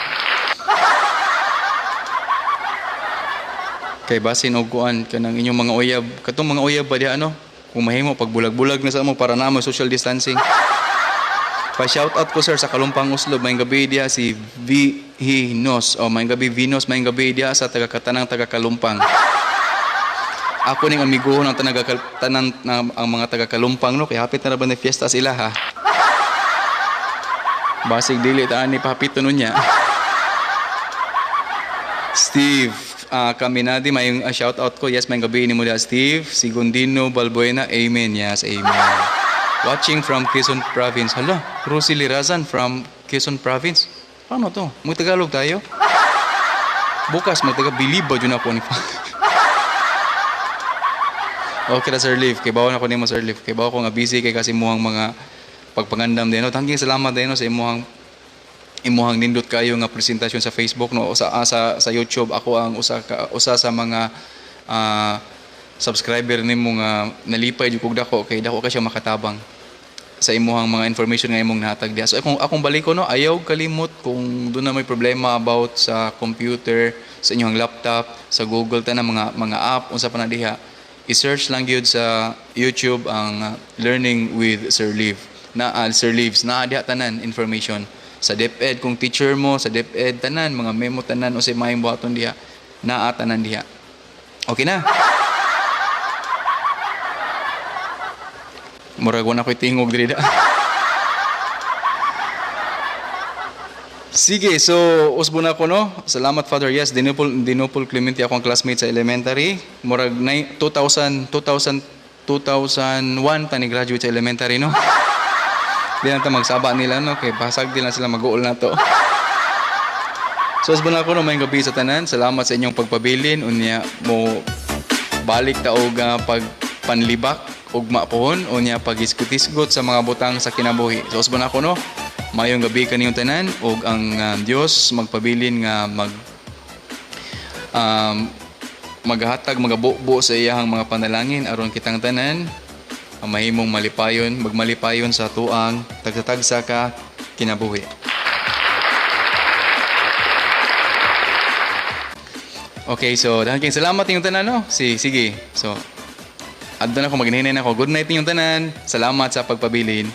Kay basin og kuan kanang inyong mga uyab, katong mga uyab ba diha, no? Kung mahimo pagbulag-bulag na sa mo para na mo social distancing. Pa-shout out ko, sir, sa Kalumpang Oslo, maayong gabi diha si V Hinos. O maayong gabi Vinos, maayong gabi diha sa taga katanang taga Kalumpang. Ako ning amigo ng taga tanan na, ang mga taga Kalumpang, no, kay hapit na ra ba ni fiesta sila, ha. Basig dili ta ani pahapito nun niya. Steve, Kaminadi, may shout out ko. Yes, maayong gabi nimo diha, Steve. Sigundino Balbuena, amen. Yes, amen. Watching from Quezon Province. Hala, Rosie Lirazan from Quezon Province. Paano to? Mag-Tagalog tayo? Bukas, mag-Tagalog. Believe ba dyan ako ni Okay na, Sir Liv. Kay bawa na ko nimo, Sir Liv. Kay bawa ko nga busy kay kasi imuhang mga pagpangandam din. No? Tangking salamat din, no, sa imuhang nindot kayo nga presentasyon sa Facebook, no, o sa YouTube. Ako ang usa sa mga subscriber nimo nga nalipay jud kog dako kay dako ka siya makatabang sa imuhang mga information nga imong nahatag diha. So akong akong baliko, no, ayaw kalimot kung doon na may problema about sa computer, sa inyong laptop, sa Google tanan mga app unsa pa na diha. I-search lang gyud sa YouTube ang Learning with Sir Liv. Na Sir Leaves na diha tanan information sa DepEd kung teacher mo sa DepEd tanan mga memo tanan unsay maayong buhaton diha naa tanan diha. Okay na. Murag wala ko'y tingog diri da. Sige, so usbo na ko, no. Salamat, Father. Yes, Dinupol Clemente akong classmate sa elementary. Murag 2000 2000 2001 tani graduate sa elementary, no. Di na ta magsaba nila, no, kay basag di na sila mag-uol na to. So usbo na ko, no, maayong gabi sa tanan. Salamat sa inyong pagpabilin. Unya mo balik ta og pagpanlibak ugma pohon, unya pagisgot-isgot sa mga butang sa kinabuhi. So usbo na ko, no. Maayong gabi kaniyong tanan ug ang Dios magpabilin nga maghatag magabubo sa iyahang mga panalangin aron kitang tanan ang mahimong malipayon, magmalipayon sa tuang tagsa-tagsa ka kinabuhi. Okay, so dahil kayong salamat inyong tanan, no? Sige. So, adto na ako, maghinhinay na ako. Good night inyong tanan. Salamat sa pagpabilin.